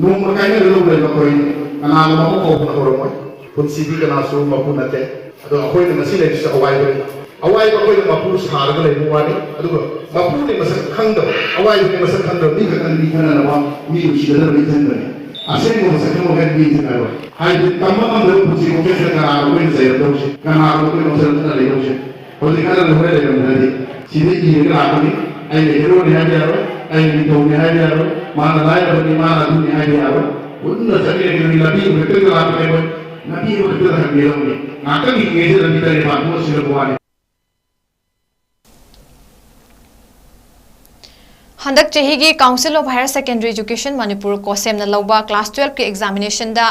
ꯅꯣꯡꯃ ꯀꯥꯏꯅꯒꯗꯧꯕ ꯂꯩꯕ ꯑꯩꯈꯣꯏ ꯀꯅꯥꯒꯨꯝꯕ ꯑꯃ ꯀꯧꯕꯅ ꯍꯧꯔꯝꯃꯣꯏ꯫ ꯄꯨꯟꯁꯤꯗꯤ ꯀꯅꯥꯁꯨ ꯃꯄꯨ ꯅꯠꯇꯦ꯫ ꯑꯗꯣ ꯑꯩꯈꯣꯏꯅ ꯉꯁꯤ ꯂꯩꯔꯤꯁꯦ ꯑꯋꯥꯏꯕꯅꯤ꯫ ꯑꯋꯥꯏꯕ ꯑꯩꯈꯣꯏꯅ ꯃꯄꯨ ꯁꯥꯔꯒ ꯂꯩꯕ ꯋꯥꯅꯤ꯫ ꯑꯗꯨꯒ ꯃꯄꯨꯅꯤ ꯃꯁꯛ ꯈꯪꯗꯕ, ꯑꯋꯥꯏꯕꯅꯤ ꯃꯁꯛ ꯈꯪꯗꯕ ꯃꯤ ꯈꯛꯇꯪ ꯃꯤ ꯈꯟꯅꯅꯕ, ꯃꯤ ꯅꯨꯡꯁꯤꯅꯗꯅꯕ ꯏꯊꯟꯕꯅꯤ꯫ ꯑꯁꯦꯡꯕ ꯃꯁꯛ ꯈꯪꯕ ꯍꯥꯏꯕ ꯃꯤ ꯏꯊꯟ ꯍꯥꯏꯔꯣꯏ꯫ ꯍꯥꯏꯕꯗꯤ ꯇꯝꯕ ꯉꯝꯗꯕ ꯄꯨꯟꯁꯤ ꯈꯣꯡꯆꯠꯁꯤꯗ ꯀꯅꯥꯅꯣ ꯑꯩꯈꯣꯏꯅ ꯆꯩꯔꯛꯇꯧꯁꯦ? ꯀꯅꯥꯅꯣ ꯑꯩꯈꯣꯏ ꯅꯣꯛꯆꯔꯛꯇꯅ ꯂꯩꯗꯧꯁꯦ? ꯍꯧꯖꯤꯛ ꯈꯔ ꯂꯣꯏꯔ ꯂꯩꯔꯝꯗ꯭ꯔꯗꯤ ꯁꯤꯗ ꯏꯔꯒ ꯂꯥꯛꯀꯅꯤ꯫ ꯑꯩꯅ ꯍꯦꯔꯣꯅꯤ ꯍꯥꯏꯕ ꯌꯥꯔꯣꯏ, ꯑꯩꯅ ꯅꯤꯡꯊꯧꯅꯤ ꯍꯥꯏꯕ ꯌꯥꯔꯣꯏ, ꯃꯥꯅ ꯂꯥꯏꯔꯕꯅꯤ, ꯃꯥꯅ ꯑꯗꯨꯅꯤ ꯍꯥꯏꯕ ꯌꯥꯔꯣꯏ꯫ ꯄꯨꯟꯅ ꯆꯠꯃꯤꯟꯅꯒꯗꯕꯅꯤ꯫ ꯂꯝꯕꯤ ꯑꯃꯈꯛꯇꯗ ꯂꯥꯛꯄꯅꯦ ꯑꯩꯈꯣꯏ꯫ ꯂꯝꯕꯤ ꯑꯃꯈꯛꯇꯗ ꯍꯟꯒꯗꯕꯅꯤ꯫ ꯉꯥꯛꯇꯪ ꯍꯤꯡꯉꯤꯉꯩꯁꯤꯗ ꯂꯝꯕꯤ ꯇꯔꯦꯠ ꯄꯥꯟꯊꯣꯛꯑ ꯁꯤꯔꯕ ꯋꯥꯅꯤ꯫ ꯍꯟꯗꯛ ꯆꯍꯤꯒꯤ Council of Higher Secondary Education Manipur, ꯀꯣꯁꯦꯝꯅ ꯂꯧꯕ class twelve ꯀꯤ examination ꯗ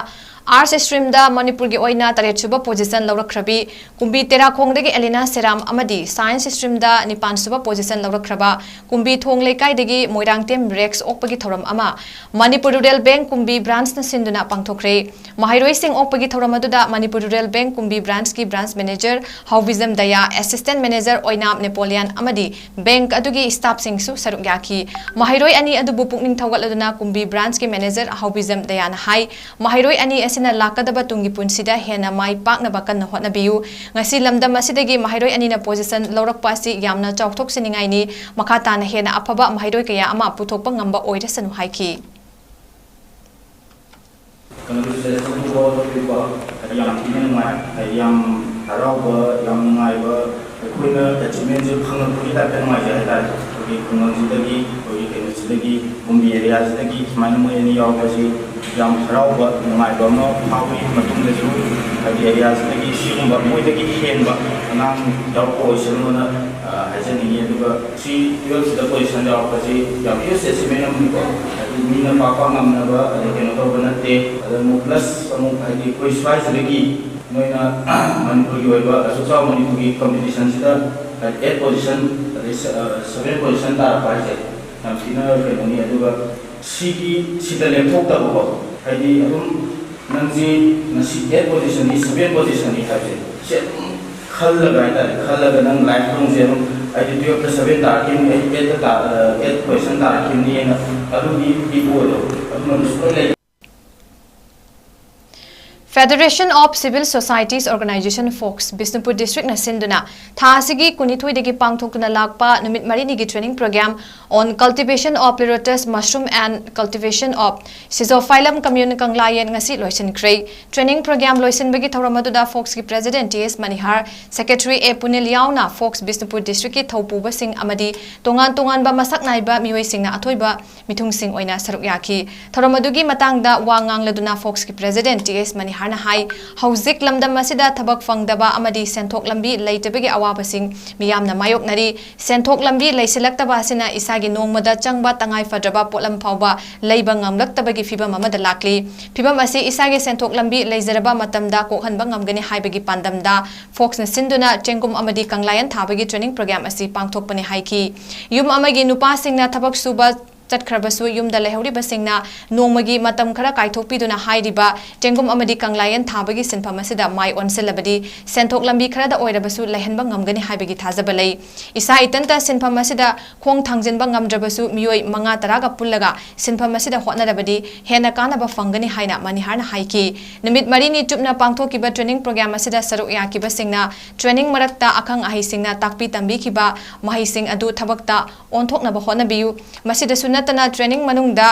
Arts stream ꯗ ꯃꯅꯤꯄꯨꯔꯒꯤ ꯑꯣꯏꯅ ꯇꯔꯦꯠ ꯁꯨꯕ position ꯂꯧꯔꯛꯈ꯭ꯔꯕꯤ ꯀꯨꯝꯕꯤ ꯇꯦꯔꯥꯈꯣꯡꯗꯒꯤ ꯑꯦꯂꯤꯅꯥ ꯁꯦꯔꯥꯝ ꯑꯃꯗꯤ Science stream ꯗ ꯅꯤꯄꯥꯟ ꯁꯨꯕ position ꯂꯧꯔꯛꯈ꯭ꯔꯕ ꯀꯨꯝꯕꯤ ꯊꯣꯡ ꯂꯩꯀꯥꯏꯗꯒꯤ ꯃꯣꯏꯔꯥꯡꯊꯦꯝ ꯔꯦꯛꯁ ꯑꯣꯛꯄꯒꯤ ꯊꯧꯔꯝ ꯑꯃ ꯃꯅꯤꯄꯨꯔ Rural Bank ꯀꯨꯝꯕꯤ branch ꯅ ꯁꯤꯟꯗꯨꯅ ꯄꯥꯡꯊꯣꯛꯈ꯭ꯔꯦ꯫ ꯃꯍꯩꯔꯣꯏꯁꯤꯡ ꯑꯣꯛꯄꯒꯤ ꯊꯧꯔꯝ ꯑꯗꯨꯗ ꯃꯅꯤꯄꯨꯔ Rural Bank ꯀꯨꯝꯕꯤ branch ꯀꯤ branch manager ꯍꯥꯎꯕꯤꯖꯝ ꯗꯌꯥ, assistant manager ꯑꯣꯏꯅꯥꯝ ꯅꯦꯄꯣꯂꯤꯌꯥꯟ ꯑꯃꯗꯤ bank ꯑꯗꯨꯒꯤ staff ꯁꯤꯡꯁꯨ ꯁꯔꯨꯛ ꯌꯥꯈꯤ꯫ ꯃꯍꯩꯔꯣꯏ ꯑꯅꯤ ꯑꯗꯨꯕꯨ ꯄꯨꯛꯅꯤꯡ ꯊꯧꯒꯠꯂꯗꯨꯅ ꯀꯨꯝꯕꯤ branch ꯀꯤ manager ꯍꯥꯎꯕꯤꯖꯝ ꯗꯌꯥꯅ ꯍꯥꯏ, ꯃꯍꯩꯔꯣꯏ ꯑꯅꯤ ꯑꯁꯤꯅ ꯂꯥꯛꯀꯗꯕ ꯇꯨꯡꯒꯤ ꯄꯨꯟꯁꯤꯗ ꯍꯦꯟꯅ ꯃꯥꯏ ꯄꯥꯛꯅꯕ ꯀꯟꯅ ꯍꯣꯠꯅꯕꯤꯌꯨ꯫ ꯉꯁꯤ ꯂꯝꯗꯝ ꯑꯁꯤꯗꯒꯤ ꯃꯍꯩꯔꯣꯏ ꯑꯅꯤꯅ position ꯂꯧꯔꯛꯄ ꯑꯁꯤ ꯌꯥꯝꯅ ꯆꯥꯎꯊꯣꯛꯆꯅꯤꯡꯉꯥꯏꯅꯤ꯫ ꯃꯈꯥ ꯇꯥꯅ ꯍꯦꯟꯅ ꯑꯐꯕ ꯃꯍꯩꯔꯣꯏ ꯀꯌꯥ ꯑꯃ ꯄꯨꯊꯣꯛꯄ ꯉꯝꯕ ꯑꯣꯏꯔꯁꯅꯨ ꯍꯥꯏꯈꯤ꯫ Congratulations to all of you ꯀꯣ꯫ ꯌꯥꯝ ꯊꯤꯅ ꯅꯨꯡꯉꯥꯏ, ꯌꯥꯝ ꯍꯔꯥꯎꯕ, ꯌꯥꯝ ꯅꯨꯡꯉꯥꯏꯕ, ꯑꯩꯈꯣꯏꯅ achievement ꯁꯦ ꯐꯪꯉꯛꯄꯒꯤ type ꯇ ꯅꯨꯡꯉꯥꯏꯖꯩ ꯍꯥꯏꯇꯥꯔꯦ꯫ ꯈꯨꯡꯒꯪꯁꯤꯗꯒꯤ, ꯑꯩꯈꯣꯏꯒꯤ ꯀꯩꯅꯣꯁꯤꯗꯒꯤ, ꯀꯨꯝꯕꯤ ꯑꯦꯔꯤꯌꯥꯁꯤꯗꯒꯤ ꯁꯨꯃꯥꯏꯅ ꯃꯣꯏ ꯑꯅꯤ ꯌꯥꯎꯔꯛꯄꯁꯤ ꯌꯥꯝ ꯍꯔꯥꯎꯕ, ꯅꯨꯡꯉꯥꯏꯕ ꯑꯃ ꯐꯥꯎꯏ꯫ ꯃꯇꯨꯡꯗꯁꯨ ꯍꯥꯏꯗꯤ ꯑꯦꯔꯤꯌꯥꯁꯤꯗꯒꯤ ꯁꯤꯒꯨꯝꯕ ꯃꯣꯏꯗꯒꯤ ꯍꯦꯟꯕ ꯑꯉꯥꯡ ꯌꯥꯎꯔꯛꯄ ꯑꯣꯏꯁꯅꯨꯅ, ꯑ, ꯍꯥꯏꯖꯅꯤꯡꯉꯤ꯫ ꯑꯗꯨꯒ ꯁꯤ ꯇꯨꯌꯦꯜꯐꯁꯤꯗ ꯄꯣꯖꯤꯁꯟ ꯌꯥꯎꯔꯛꯄꯁꯤ ꯌꯥꯝ ꯍ꯭ꯌꯨꯖ ꯑꯦꯆꯤꯞꯃꯦꯟ ꯑꯃꯅꯤꯀꯣ꯫ ꯍꯥꯏꯗꯤ ꯃꯤꯅ ꯄꯥꯛ ꯄꯥꯛ ꯉꯝꯅꯕ, ꯑꯗꯩ ꯀꯩꯅꯣ ꯇꯧꯕ ꯅꯠꯇꯦ꯫ ꯑꯗ ꯑꯃꯨꯛ ꯄ꯭ꯂꯁ ꯑꯃꯨꯛ ꯍꯥꯏꯗꯤ ꯑꯩꯈꯣꯏ ꯁ꯭ꯋꯥꯏꯁꯤꯗꯒꯤ ꯃꯣꯏꯅ ꯃꯅꯤꯄꯨꯔꯒꯤ ꯑꯣꯏꯕ ꯑꯁꯨꯛ ꯆꯥꯎꯕ ꯃꯅꯤꯄꯨꯔꯒꯤ ꯀꯝꯄꯤꯇꯤꯁꯟꯁꯤꯗ ꯍꯥꯏꯗꯤ ꯑꯩꯠ ꯄꯣꯖꯤꯁꯟ, ꯑꯗꯩ ꯁ-, ꯑ, ꯁꯚꯦꯟ ꯄꯣꯖꯤꯁꯟ ꯇꯥꯔꯛꯄ ꯍꯥꯏꯁꯦ ꯌꯥꯝ ꯊꯤꯅ ꯀꯩꯅꯣꯅꯤ꯫ ꯑꯗꯨꯒ ꯁꯤꯒꯤ, ꯁꯤꯗ ꯂꯦꯞꯊꯣꯛꯇꯕꯀꯣ, ꯍꯥꯏꯗꯤ ꯑꯗꯨꯝ ꯅꯪꯁꯤ ꯉꯁꯤ ꯑꯩꯠ ꯄꯣꯖꯤꯁꯟꯅꯤ, ꯁꯚꯦꯟ ꯄꯣꯖꯤꯁꯟꯅꯤ ꯍꯥꯏꯕꯁꯦ ꯁꯤ ꯑꯗꯨꯝ ꯈꯜꯂꯒ ꯍꯥꯏꯇꯥꯔꯦ, ꯈꯜꯂꯒ ꯅꯪ ꯂꯥꯏꯐ ꯂꯣꯡꯁꯦ ꯑꯗꯨꯝ, ꯍꯥꯏꯗꯤ ꯇꯨꯌꯦꯜꯞꯇ ꯁꯚꯦꯟ ꯇꯥꯔꯛꯈꯤꯕꯅꯤ, ꯑꯩꯠ, ꯑꯩꯠꯇ ꯇꯥ-, ꯑ, ꯑꯩꯠ ꯄꯣꯖꯤꯁꯟ ꯇꯥꯔꯛꯈꯤꯕꯅꯤꯅ ꯑꯗꯨꯒꯤ ꯏꯒꯣꯗꯣ ꯑꯗꯨꯝꯕꯗꯣ ꯁꯨꯡꯂꯩ ꯂꯩ꯫ Federation of Civil Societies Organization, ꯐꯣꯛꯁ, ꯕꯤꯁꯅꯨꯄꯨꯔ ꯗꯤꯁꯇ꯭ꯔꯤꯛꯅ ꯁꯤꯟꯗꯨꯅ ꯊꯥ ꯑꯁꯤꯒꯤ ꯀꯨꯟꯅꯤꯊꯣꯏꯗꯒꯤ ꯄꯥꯡꯊꯣꯛꯇꯨꯅ ꯂꯥꯛꯄ ꯅꯨꯃꯤꯠ ꯃꯔꯤꯅꯤꯒꯤ training program on cultivation of pleurotus mushroom and cultivation of Schizophyllum commune ꯀꯪꯂꯥꯌꯦꯟ ꯉꯁꯤ ꯂꯣꯏꯁꯤꯟꯈ꯭ꯔꯦ꯫ Training program ꯂꯣꯏꯁꯤꯟꯕꯒꯤ ꯊꯧꯔꯝ ꯑꯗꯨꯗ ꯐꯣꯛꯁꯀꯤ President ꯇꯤ ꯑꯦꯁ ꯃꯅꯤꯍꯥꯔ, Secretary ꯑꯦ ꯄꯨꯅꯤꯜ ꯌꯥꯎꯅ ꯐꯣꯛꯁ ꯕꯤꯁꯅꯨꯄꯨꯔ ꯗꯤꯁꯇ꯭ꯔꯤꯛꯀꯤ ꯊꯧꯄꯨꯕꯁꯤꯡ ꯑꯃꯗꯤ ꯇꯣꯉꯥꯟ ꯇꯣꯉꯥꯟꯕ ꯃꯁꯛ ꯅꯥꯏꯕ ꯃꯤꯑꯣꯏꯁꯤꯡꯅ ꯑꯊꯣꯏꯕ ꯃꯤꯊꯨꯡꯁꯤꯡ ꯑꯣꯏꯅ ꯁꯔꯨꯛ ꯌꯥꯈꯤ꯫ ꯊꯧꯔꯝ ꯑꯗꯨꯒꯤ ꯃꯇꯥꯡꯗ ꯋꯥ ꯉꯥꯡꯂꯗꯨꯅ ꯐꯣꯛꯁꯀꯤ President ꯇꯤ ꯑꯦꯁ ꯃꯅꯤꯍꯥꯔꯅ ꯍꯥꯏ, ꯍꯧꯖꯤꯛ ꯂꯝꯗꯝ ꯑꯁꯤꯗ ꯊꯕꯛ ꯐꯪꯗꯕ ꯑꯃꯗꯤ ꯁꯦꯟꯊꯣꯛ ꯂꯝꯕꯤ ꯂꯩꯇꯕꯒꯤ ꯑꯋꯥꯕꯁꯤꯡ ꯃꯤꯌꯥꯝꯅ ꯃꯥꯌꯣꯛꯅꯔꯤ꯫ ꯁꯦꯟꯊꯣꯛ ꯂꯝꯕꯤ ꯂꯩꯁꯤꯜꯂꯛꯇꯕ ꯑꯁꯤꯅ ꯏꯁꯥꯒꯤ ꯅꯣꯡꯃꯗ ꯆꯪꯕ ꯇꯉꯥꯏ ꯐꯗ꯭ꯔꯕ ꯄꯣꯠꯂꯝ ꯐꯥꯎꯕ ꯂꯩꯕ ꯉꯝꯂꯛꯇꯕꯒꯤ ꯐꯤꯕꯝ ꯑꯃꯗ ꯂꯥꯛꯂꯤ꯫ ꯐꯤꯕꯝ ꯑꯁꯤ ꯏꯁꯥꯒꯤ ꯁꯦꯟꯊꯣꯛ ꯂꯝꯕꯤ ꯂꯩꯖꯔꯕ ꯃꯇꯝꯗ ꯀꯣꯛꯍꯟꯕ ꯉꯝꯒꯅꯤ ꯍꯥꯏꯕꯒꯤ ꯄꯥꯟꯗꯝꯗ ꯐꯣꯛꯁꯅ ꯁꯤꯟꯗꯨꯅ ꯆꯦꯡꯒꯨꯝ ꯑꯃꯗꯤ ꯀꯪꯂꯥꯌꯦꯟ ꯊꯥꯕꯒꯤ training program ꯑꯁꯤ ꯄꯥꯡꯊꯣꯛꯄꯅꯤ ꯍꯥꯏꯈꯤ꯫ ꯌꯨꯝ ꯑꯃꯒꯤ ꯅꯨꯄꯥꯁꯤꯡꯅ ꯊꯕꯛ ꯁꯨꯕ ꯆꯠꯈ꯭ꯔꯕꯁꯨ ꯌꯨꯝꯗ ꯂꯩꯍꯧꯔꯤꯕꯁꯤꯡꯅ ꯅꯣꯡꯃꯒꯤ ꯃꯇꯝ ꯈꯔ ꯀꯥꯏꯊꯣꯛꯄꯤꯗꯨꯅ ꯍꯥꯏꯔꯤꯕ ꯆꯦꯡꯒꯨꯝ ꯑꯃꯗꯤ ꯀꯪꯂꯥꯌꯦꯟ ꯊꯥꯕꯒꯤ ꯁꯤꯟꯐꯝ ꯑꯁꯤꯗ ꯃꯥꯏ ꯑꯣꯟꯁꯤꯜꯂꯕꯗꯤ ꯁꯦꯟꯊꯣꯛ ꯂꯝꯕꯤ ꯈꯔꯗ ꯑꯣꯏꯔꯕꯁꯨ ꯂꯩꯍꯟꯕ ꯉꯝꯒꯅꯤ ꯍꯥꯏꯕꯒꯤ ꯊꯥꯖꯕ ꯂꯩ꯫ ꯏꯁꯥ ꯏꯊꯟꯇ ꯁꯤꯟꯐꯝ ꯑꯁꯤꯗ ꯈꯣꯡ ꯊꯥꯡꯖꯤꯟꯕ ꯉꯝꯗ꯭ꯔꯕꯁꯨ ꯃꯤꯑꯣꯏ ꯃꯉꯥ ꯇꯔꯥꯒ ꯄꯨꯜꯂꯒ ꯁꯤꯟꯐꯝ ꯑꯁꯤꯗ ꯍꯣꯠꯅꯔꯕꯗꯤ ꯍꯦꯟꯅ ꯀꯥꯟꯅꯕ ꯐꯪꯒꯅꯤ ꯍꯥꯏꯅ ꯃꯅꯤꯍꯥꯔꯅ ꯍꯥꯏꯈꯤ꯫ ꯅꯨꯃꯤꯠ ꯃꯔꯤꯅꯤ ꯆꯨꯞꯅ ꯄꯥꯡꯊꯣꯛꯈꯤꯕ training program ꯑꯁꯤꯗ ꯁꯔꯨꯛ ꯌꯥꯈꯤꯕꯁꯤꯡꯅ training ꯃꯔꯛꯇ ꯑꯈꯪ ꯑꯍꯩꯁꯤꯡꯅ ꯇꯥꯛꯄꯤ ꯇꯝꯕꯤꯈꯤꯕ ꯃꯍꯩꯁꯤꯡ ꯑꯗꯨ ꯊꯕꯛꯇ ꯑꯣꯟꯊꯣꯛꯅꯕ ꯍꯣꯠꯅꯕꯤꯌꯨ꯫ ꯃꯁꯤꯗꯁꯨ ꯅꯠꯇꯅ training ꯃꯅꯨꯡꯗ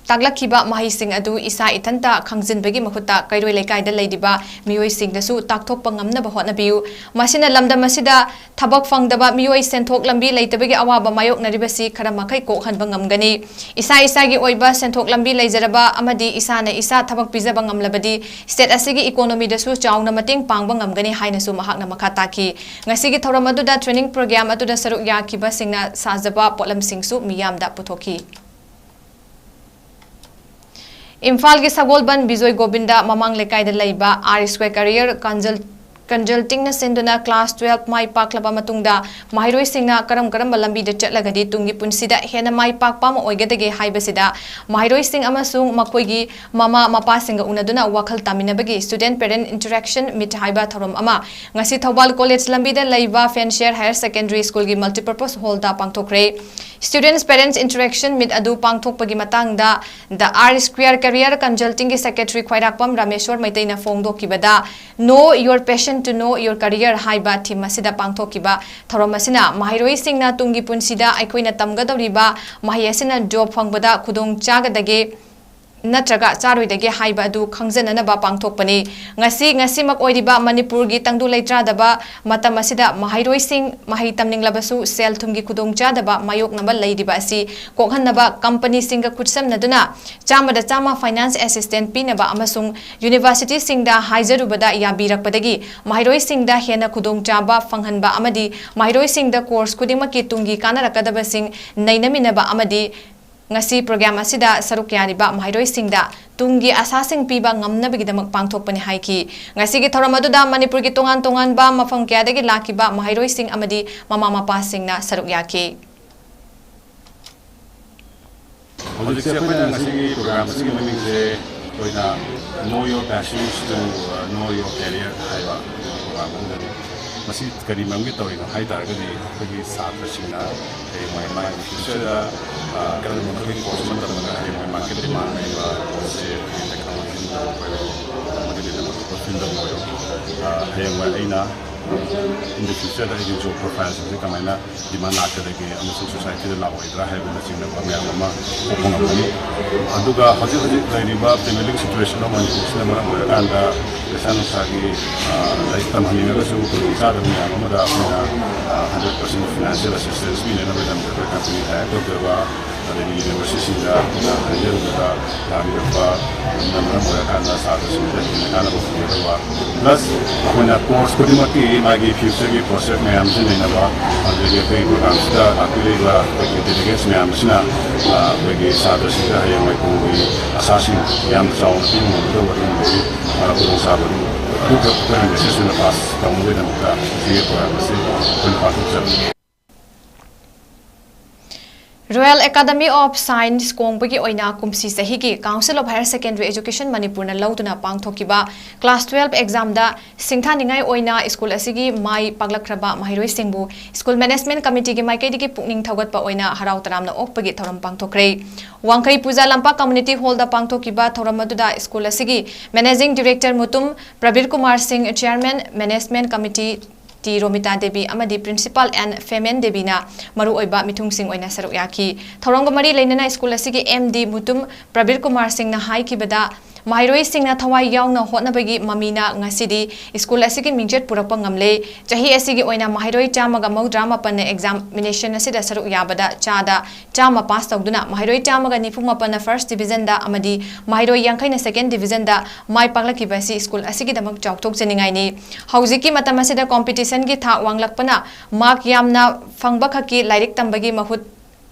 ꯇꯥꯛꯂꯛꯈꯤꯕ ꯃꯍꯩꯁꯤꯡ ꯑꯗꯨ ꯏꯁꯥ ꯏꯊꯟꯇ ꯈꯪꯖꯤꯟꯕꯒꯤ ꯃꯍꯨꯠꯇ ꯀꯩꯔꯣꯏ ꯂꯩꯀꯥꯏꯗ ꯂꯩꯔꯤꯕ ꯃꯤꯑꯣꯏꯁꯤꯡꯗꯁꯨ ꯇꯥꯛꯊꯣꯛꯄ ꯉꯝꯅꯕ ꯍꯣꯠꯅꯕꯤꯌꯨ꯫ ꯃꯁꯤꯅ ꯂꯝꯗꯝ ꯑꯁꯤꯗ ꯊꯕꯛ ꯐꯪꯗꯕ ꯃꯤꯑꯣꯏ ꯁꯦꯟꯊꯣꯛ ꯂꯝꯕꯤ ꯂꯩꯇꯕꯒꯤ ꯑꯋꯥꯕ ꯃꯥꯌꯣꯛꯅꯔꯤꯕꯁꯤ ꯈꯔ ꯃꯈꯩ ꯀꯣꯛꯍꯟꯕ ꯉꯝꯒꯅꯤ꯫ ꯏꯁꯥ ꯏꯁꯥꯒꯤ ꯑꯣꯏꯕ ꯁꯦꯟꯊꯣꯛ ꯂꯝꯕꯤ ꯂꯩꯖꯔꯕ ꯑꯃꯗꯤ ꯏꯁꯥꯅ ꯏꯁꯥ ꯊꯕꯛ ꯄꯤꯖꯕ ꯉꯝꯂꯕꯗꯤ state ꯑꯁꯤꯒꯤ economyꯗꯁꯨ ꯆꯥꯎꯅ ꯃꯇꯦꯡ ꯄꯥꯡꯕ ꯉꯝꯒꯅꯤ ꯍꯥꯏꯅꯁꯨ ꯃꯍꯥꯛꯅ ꯃꯈꯥ ꯇꯥꯈꯤ꯫ ꯉꯁꯤꯒꯤ ꯊꯧꯔꯝ ꯑꯗꯨꯗ training program ꯑꯗꯨꯗ ꯁꯔꯨꯛ ꯌꯥꯈꯤꯕꯁꯤꯡꯅ ꯁꯥꯖꯕ ꯄꯣꯠꯂꯝꯁꯤꯡꯁꯨ ꯃꯤꯌꯥꯝꯗ ꯄꯨꯊꯣꯛꯈꯤ꯫ ꯏꯝꯐꯥꯜꯒꯤ ꯁꯒꯣꯜꯕꯟ ꯕꯤꯖꯣꯏ ꯒꯣꯕꯤꯟꯗ ꯃꯃꯥꯡ ꯂꯩꯀꯥꯏꯗ ꯂꯩꯕ R Square Career Consult-, Consultingꯅ ꯁꯤꯟꯗꯨꯅ class twelve ꯃꯥꯏ ꯄꯥꯛꯂꯕ ꯃꯇꯨꯡꯗ ꯃꯍꯩꯔꯣꯏꯁꯤꯡꯅ ꯀꯔꯝ ꯀꯔꯝꯕ ꯂꯝꯕꯤꯗ ꯆꯠꯂꯒꯗꯤ ꯇꯨꯡꯒꯤ ꯄꯨꯟꯁꯤꯗ ꯍꯦꯟꯅ ꯃꯥꯏ ꯄꯥꯛꯄ ꯑꯃ ꯑꯣꯏꯒꯗꯒꯦ ꯍꯥꯏꯕꯁꯤꯗ ꯃꯍꯩꯔꯣꯏꯁꯤꯡ ꯑꯃꯁꯨꯡ ꯃꯈꯣꯏꯒꯤ ꯃꯃꯥ ꯃꯄꯥꯁꯤꯡꯒ ꯎꯅꯗꯨꯅ ꯋꯥꯈꯜ ꯇꯥꯃꯤꯟꯅꯕꯒꯤ Student Parent Interaction Meet ꯍꯥꯏꯕ ꯊꯧꯔꯝ ꯑꯃ ꯉꯁꯤ ꯊꯧꯕꯥꯜ ꯀꯣꯂꯦꯖ ꯂꯝꯕꯤꯗ ꯂꯩꯕ Fancier Higher Secondary Schoolꯒꯤ Multipurpose Hallꯗ ꯄꯥꯡꯊꯣꯛꯈ꯭ꯔꯦ꯫ Students Parents Interaction Meet ꯑꯗꯨ ꯄꯥꯡꯊꯣꯛꯄꯒꯤ ꯃꯇꯥꯡꯗ The R Square Career Consultingꯒꯤ Secretary ꯈ꯭ꯋꯥꯏꯔꯥꯛꯄꯝ Rameshwor ꯃꯩꯇꯩꯅ ꯐꯣꯡꯗꯣꯛꯈꯤꯕꯗ Know Your Passion to Know Your Career ꯍꯥꯏꯕ theme ꯑꯁꯤꯗ ꯄꯥꯡꯊꯣꯛꯈꯤꯕ ꯊꯧꯔꯝ ꯑꯁꯤꯅ ꯃꯍꯩꯔꯣꯏꯁꯤꯡꯅ ꯇꯨꯡꯒꯤ ꯄꯨꯟꯁꯤꯗ ꯑꯩꯈꯣꯏꯅ ꯇꯝꯒꯗꯧꯔꯤꯕ ꯃꯍꯩ ꯑꯁꯤꯅ job ꯐꯪꯕꯗ ꯈꯨꯗꯣꯡ ꯆꯥꯒꯗꯒꯦ ꯅꯠꯇ꯭ꯔꯒ ꯆꯥꯔꯣꯏꯗꯒꯦ ꯍꯥꯏꯕ ꯑꯗꯨ ꯈꯪꯖꯅꯅꯕ ꯄꯥꯡꯊꯣꯛꯄꯅꯤ꯫ ꯉꯁꯤ, ꯉꯁꯤꯃꯛ ꯑꯣꯏꯔꯤꯕ ꯃꯅꯤꯄꯨꯔꯒꯤ ꯇꯪꯗꯨ ꯂꯩꯇꯥꯗꯕ ꯃꯇꯝ ꯑꯁꯤꯗ ꯃꯍꯩꯔꯣꯏꯁꯤꯡ ꯃꯍꯩ ꯇꯝꯅꯤꯡꯂꯕꯁꯨ ꯁꯦꯜ ꯊꯨꯝꯒꯤ ꯈꯨꯗꯣꯡꯆꯥꯗꯕ ꯃꯥꯌꯣꯛꯅꯕ ꯂꯩꯔꯤꯕ ꯑꯁꯤ ꯀꯣꯛꯍꯟꯅꯕ companyꯁꯤꯡꯒ ꯈꯨꯠꯁꯝꯅꯗꯨꯅ ꯆꯥꯝꯃꯗ ꯆꯥꯝꯃ finance assistance ꯄꯤꯅꯕ ꯑꯃꯁꯨꯡ universityꯁꯤꯡꯗ ꯍꯥꯏꯖꯔꯨꯕꯗ ꯌꯥꯕꯤꯔꯛꯄꯗꯒꯤ ꯃꯍꯩꯔꯣꯏꯁꯤꯡꯗ ꯍꯦꯟꯅ ꯈꯨꯗꯣꯡꯆꯥꯕ ꯐꯪꯍꯟꯕ ꯑꯃꯗꯤ ꯃꯍꯩꯔꯣꯏꯁꯤꯡꯗ course ꯈꯨꯗꯤꯡꯃꯛꯀꯤ ꯇꯨꯡꯒꯤ ꯀꯥꯟꯅꯔꯛꯀꯗꯕꯁꯤꯡ ꯅꯩꯅꯃꯤꯟꯅꯕ ꯑꯃꯗꯤ ꯉꯁꯤ program ꯑꯁꯤꯗ ꯁꯔꯨꯛ ꯌꯥꯔꯤꯕ ꯃꯍꯩꯔꯣꯏꯁꯤꯡꯗ ꯇꯨꯡꯒꯤ ꯑꯁꯥꯁꯤꯡ ꯄꯤꯕ ꯉꯝꯅꯕꯒꯤꯗꯃꯛ ꯄꯥꯡꯊꯣꯛꯄꯅꯤ ꯍꯥꯏꯈꯤ꯫ ꯉꯁꯤꯒꯤ ꯊꯧꯔꯝ ꯑꯗꯨꯗ ꯃꯅꯤꯄꯨꯔꯒꯤ ꯇꯣꯉꯥꯟ ꯇꯣꯉꯥꯟꯕ ꯃꯐꯝ ꯀꯌꯥꯗꯒꯤ ꯂꯥꯛꯈꯤꯕ ꯃꯍꯩꯔꯣꯏꯁꯤꯡ ꯑꯃꯗꯤ ꯃꯃꯥ ꯃꯄꯥꯁꯤꯡꯅ ꯁꯔꯨꯛ ꯌꯥꯈꯤ꯫ ꯍꯧꯖꯤꯛꯁꯦ ꯑꯩꯈꯣꯏꯅ ꯉꯁꯤꯒꯤ program ꯑꯁꯤꯒꯤ ꯃꯃꯤꯡꯁꯦ ꯑꯩꯈꯣꯏꯅ Know Your Passions to, uh, Know Your Career ꯍꯥꯏꯕ program ꯑꯃꯗꯅꯤ꯫ ꯃꯁꯤ ꯀꯔꯤ ꯃꯔꯝꯒꯤ ꯇꯧꯔꯤꯅꯣ ꯍꯥꯏ ꯇꯥꯔꯒꯗꯤ, ꯑꯩꯈꯣꯏꯒꯤ ꯁꯥꯇ꯭ꯔꯁꯤꯡꯅ ꯍꯌꯦꯡꯋꯥꯏ ꯃꯥꯒꯤ futureꯗ, ꯑ, ꯀꯔꯝꯕ ꯃꯈꯜꯒꯤ course ꯑꯃ ꯇꯝꯃꯒ ꯍꯌꯦꯡꯋꯥꯏ market demand ꯂꯩꯕ courseꯁꯦ, ꯑꯩꯈꯣꯏꯒꯤ technology ꯑꯣꯏꯔꯣ, ꯑꯃꯗꯤ ꯑꯗꯨꯒꯨꯝꯕ fieldꯗ ꯑꯣꯏꯔꯣ, ꯑ, ꯍꯌꯦꯡꯋꯥꯏ ꯑꯩꯅ In the future ꯗ ꯑꯩꯒꯤ ꯖꯣꯕ ꯄ꯭ꯔꯣꯐꯥꯏꯜꯁꯤꯡꯁꯦ ꯀꯃꯥꯏꯅ ꯗꯤꯃꯥꯟ ꯂꯥꯛꯀꯗꯒꯦ ꯑꯃꯁꯨꯡ ꯁꯣꯁꯥꯏꯇꯤꯗ ꯂꯥꯛꯑꯣꯏꯗ꯭ꯔꯥ ꯍꯥꯏꯕꯅꯆꯤꯡꯕ ꯃꯌꯥꯝ ꯑꯃ ꯊꯣꯛꯄ ꯉꯝꯒꯅꯤ꯫ ꯑꯗꯨꯒ ꯍꯧꯖꯤꯛ ꯍꯧꯖꯤꯛ ꯂꯩꯔꯤꯕ prevailing situation of ꯃꯅꯤꯄꯨꯔꯁꯤꯅ ꯃꯔꯝ ꯑꯣꯏꯔꯀꯥꯟꯗ ꯄꯩꯁꯥ ꯅꯨꯡꯁꯥꯒꯤ, ꯑ, ꯂꯥꯏꯔꯤꯛ ꯇꯝꯍꯟꯅꯤꯡꯉꯒꯁꯨ ꯈꯨꯗꯣꯡꯆꯥꯗꯕ ꯃꯌꯥꯝ ꯑꯃꯗ ꯑꯩꯈꯣꯏꯅ, ꯑ, hundred percent financial assistance ꯄꯤꯅꯅꯕꯒꯤꯗꯃꯛꯇ ꯑꯩꯈꯣꯏ company hire ꯇꯧꯖꯕ, ꯑꯗꯒꯤ ꯌꯨꯅꯤꯚꯔꯁꯤꯇꯤꯁꯤꯡꯗ ꯑꯩꯈꯣꯏꯅ ꯍꯥꯏꯖꯔꯨꯕꯗ ꯌꯥꯕꯤꯔꯛꯄ ꯑꯗꯨꯅ ꯃꯔꯝ ꯑꯣꯏꯔꯀꯥꯟꯗ ꯁꯥꯇ꯭ꯔꯁꯤꯡꯗ ꯍꯦꯟꯅ ꯀꯥꯟꯅꯕ ꯐꯪꯒꯗꯕ, plus ꯑꯩꯈꯣꯏꯅ course ꯈꯨꯗꯤꯡꯃꯛꯀꯤ ꯃꯥꯒꯤ future ꯒꯤ prospect ꯃꯌꯥꯝꯁꯤ ꯅꯩꯅꯕ, ꯑꯗꯒꯤ ꯑꯩꯈꯣꯏꯒꯤ program ꯁꯤꯗ ꯂꯥꯛꯄꯤꯔꯤꯕ ꯑꯩꯈꯣꯏꯒꯤ delegates ꯃꯌꯥꯝꯁꯤꯅ, ꯑ, ꯑꯩꯈꯣꯏꯒꯤ ꯁꯥꯇ꯭ꯔꯁꯤꯡꯗ ꯍꯌꯦꯡꯋꯥꯏ ꯇꯨꯡꯒꯤ ꯑꯁꯥꯁꯤꯡ ꯌꯥꯝꯅ ꯆꯥꯎꯅ ꯄꯤꯕ ꯉꯝꯒꯗꯕ ꯑꯗꯨꯒꯨꯝꯕꯒꯤ, ꯑ, ꯈꯨꯗꯣꯡꯆꯥꯕ ꯑꯗꯨ ꯑꯗꯨꯈꯛ ꯑꯩꯈꯣꯏꯅ message ꯑꯣꯏꯅ pass ꯇꯧꯅꯕꯒꯤꯗꯃꯛꯇ ꯁꯤꯒꯤ program ꯑꯁꯤ ꯑꯩꯈꯣꯏꯅ ꯄꯥꯡꯊꯣꯛꯆꯕꯅꯤ꯫ Royal Academy of Science ꯀꯣꯡꯕꯒꯤ ꯑꯣꯏꯅ ꯀꯨꯝꯁꯤ ꯆꯍꯤꯒꯤ Council of Higher Secondary Education ꯃꯅꯤꯄꯨꯔꯅ ꯂꯧꯗꯨꯅ ꯄꯥꯡꯊꯣꯛꯈꯤꯕ class twelve exam ꯗ ꯁꯤꯡꯊꯥꯅꯤꯡꯉꯥꯏ ꯑꯣꯏꯅ ꯁ꯭ꯀꯨꯜ ꯑꯁꯤꯒꯤ ꯃꯥꯏ ꯄꯥꯛꯂꯛꯈ꯭ꯔꯕ ꯃꯍꯩꯔꯣꯏꯁꯤꯡꯕꯨ ꯁ꯭ꯀꯨꯜ management committee ꯒꯤ ꯃꯥꯏꯀꯩꯗꯒꯤ ꯄꯨꯛꯅꯤꯡ ꯊꯧꯒꯠꯄ ꯑꯣꯏꯅ ꯍꯔꯥꯎ ꯇꯔꯥꯝꯅ ꯑꯣꯛꯄꯒꯤ ꯊꯧꯔꯝ ꯄꯥꯡꯊꯣꯛꯈ꯭ꯔꯦ꯫ ꯋꯥꯡꯈꯩ ꯄꯨꯖꯥ ꯂꯝꯄꯥꯛ community hall ꯗ ꯄꯥꯡꯊꯣꯛꯈꯤꯕ ꯊꯧꯔꯝ ꯑꯗꯨꯗ ꯁ꯭ꯀꯨꯜ ꯑꯁꯤꯒꯤ Managing Director ꯃꯨꯇꯨꯝ ꯄ꯭ꯔꯕꯤꯔ ꯀꯨꯃꯥꯔ ꯁꯤꯡ, Chairman Management Committee T Romita Devi ꯑꯃꯗꯤ Principal ꯑꯦꯟ ꯐꯦꯃꯦꯟ ꯗꯦꯕꯤꯅ ꯃꯔꯨꯑꯣꯏꯕ ꯃꯤꯊꯨꯡꯁꯤꯡ ꯑꯣꯏꯅ ꯁꯔꯨꯛ ꯌꯥꯈꯤ꯫ ꯊꯧꯔꯝꯒ ꯃꯔꯤ ꯂꯩꯅꯅ ꯁ꯭ꯀꯨꯜ ꯑꯁꯤꯒꯤ ꯑꯦꯝ ꯗꯤ ꯃꯨꯇꯨꯝ ꯄ꯭ꯔꯕꯤꯔ ꯀꯨꯃꯥꯔ ꯁꯤꯡꯅ ꯍꯥꯏꯈꯤꯕꯗ, ꯃꯍꯩꯔꯣꯏꯁꯤꯡꯅ ꯊꯋꯥꯏ ꯌꯥꯎꯅ ꯍꯣꯠꯅꯕꯒꯤ ꯃꯃꯤꯅ ꯉꯁꯤꯗꯤ ꯁ꯭ꯀꯨꯜ ꯑꯁꯤꯒꯤ ꯃꯤꯡꯆꯠ ꯄꯨꯔꯛꯄ ꯉꯝꯂꯦ꯫ ꯆꯍꯤ ꯑꯁꯤꯒꯤ ꯑꯣꯏꯅ ꯃꯍꯩꯔꯣꯏ ꯆꯥꯝꯃꯒ ꯃꯧꯗ꯭ꯔꯥ ꯃꯥꯄꯟꯅ examination ꯑꯁꯤꯗ ꯁꯔꯨꯛ ꯌꯥꯕꯗ ꯆꯥꯗ ꯆꯥꯝꯃ pass ꯇꯧꯗꯨꯅ ꯃꯍꯩꯔꯣꯏ ꯆꯥꯝꯃꯒ ꯅꯤꯐꯨ ꯃꯥꯄꯟꯅ first division ꯗ ꯑꯃꯗꯤ ꯃꯍꯩꯔꯣꯏ ꯌꯥꯡꯈꯩꯅ second division ꯗ ꯃꯥꯏ ꯄꯥꯛꯂꯛꯈꯤꯕ ꯑꯁꯤ ꯁ꯭ꯀꯨꯜ ꯑꯁꯤꯒꯤꯗꯃꯛ ꯆꯥꯎꯊꯣꯛꯆꯅꯤꯡꯉꯥꯏꯅꯤ꯫ ꯍꯧꯖꯤꯛꯀꯤ ꯃꯇꯝ ꯑꯁꯤꯗ competition ꯒꯤ ꯊꯥꯛ ꯋꯥꯡꯂꯛꯄꯅ mark ꯌꯥꯝꯅ ꯐꯪꯕ ꯈꯛꯀꯤ ꯂꯥꯏꯔꯤꯛ ꯇꯝꯕꯒꯤ ꯃꯍꯨꯠ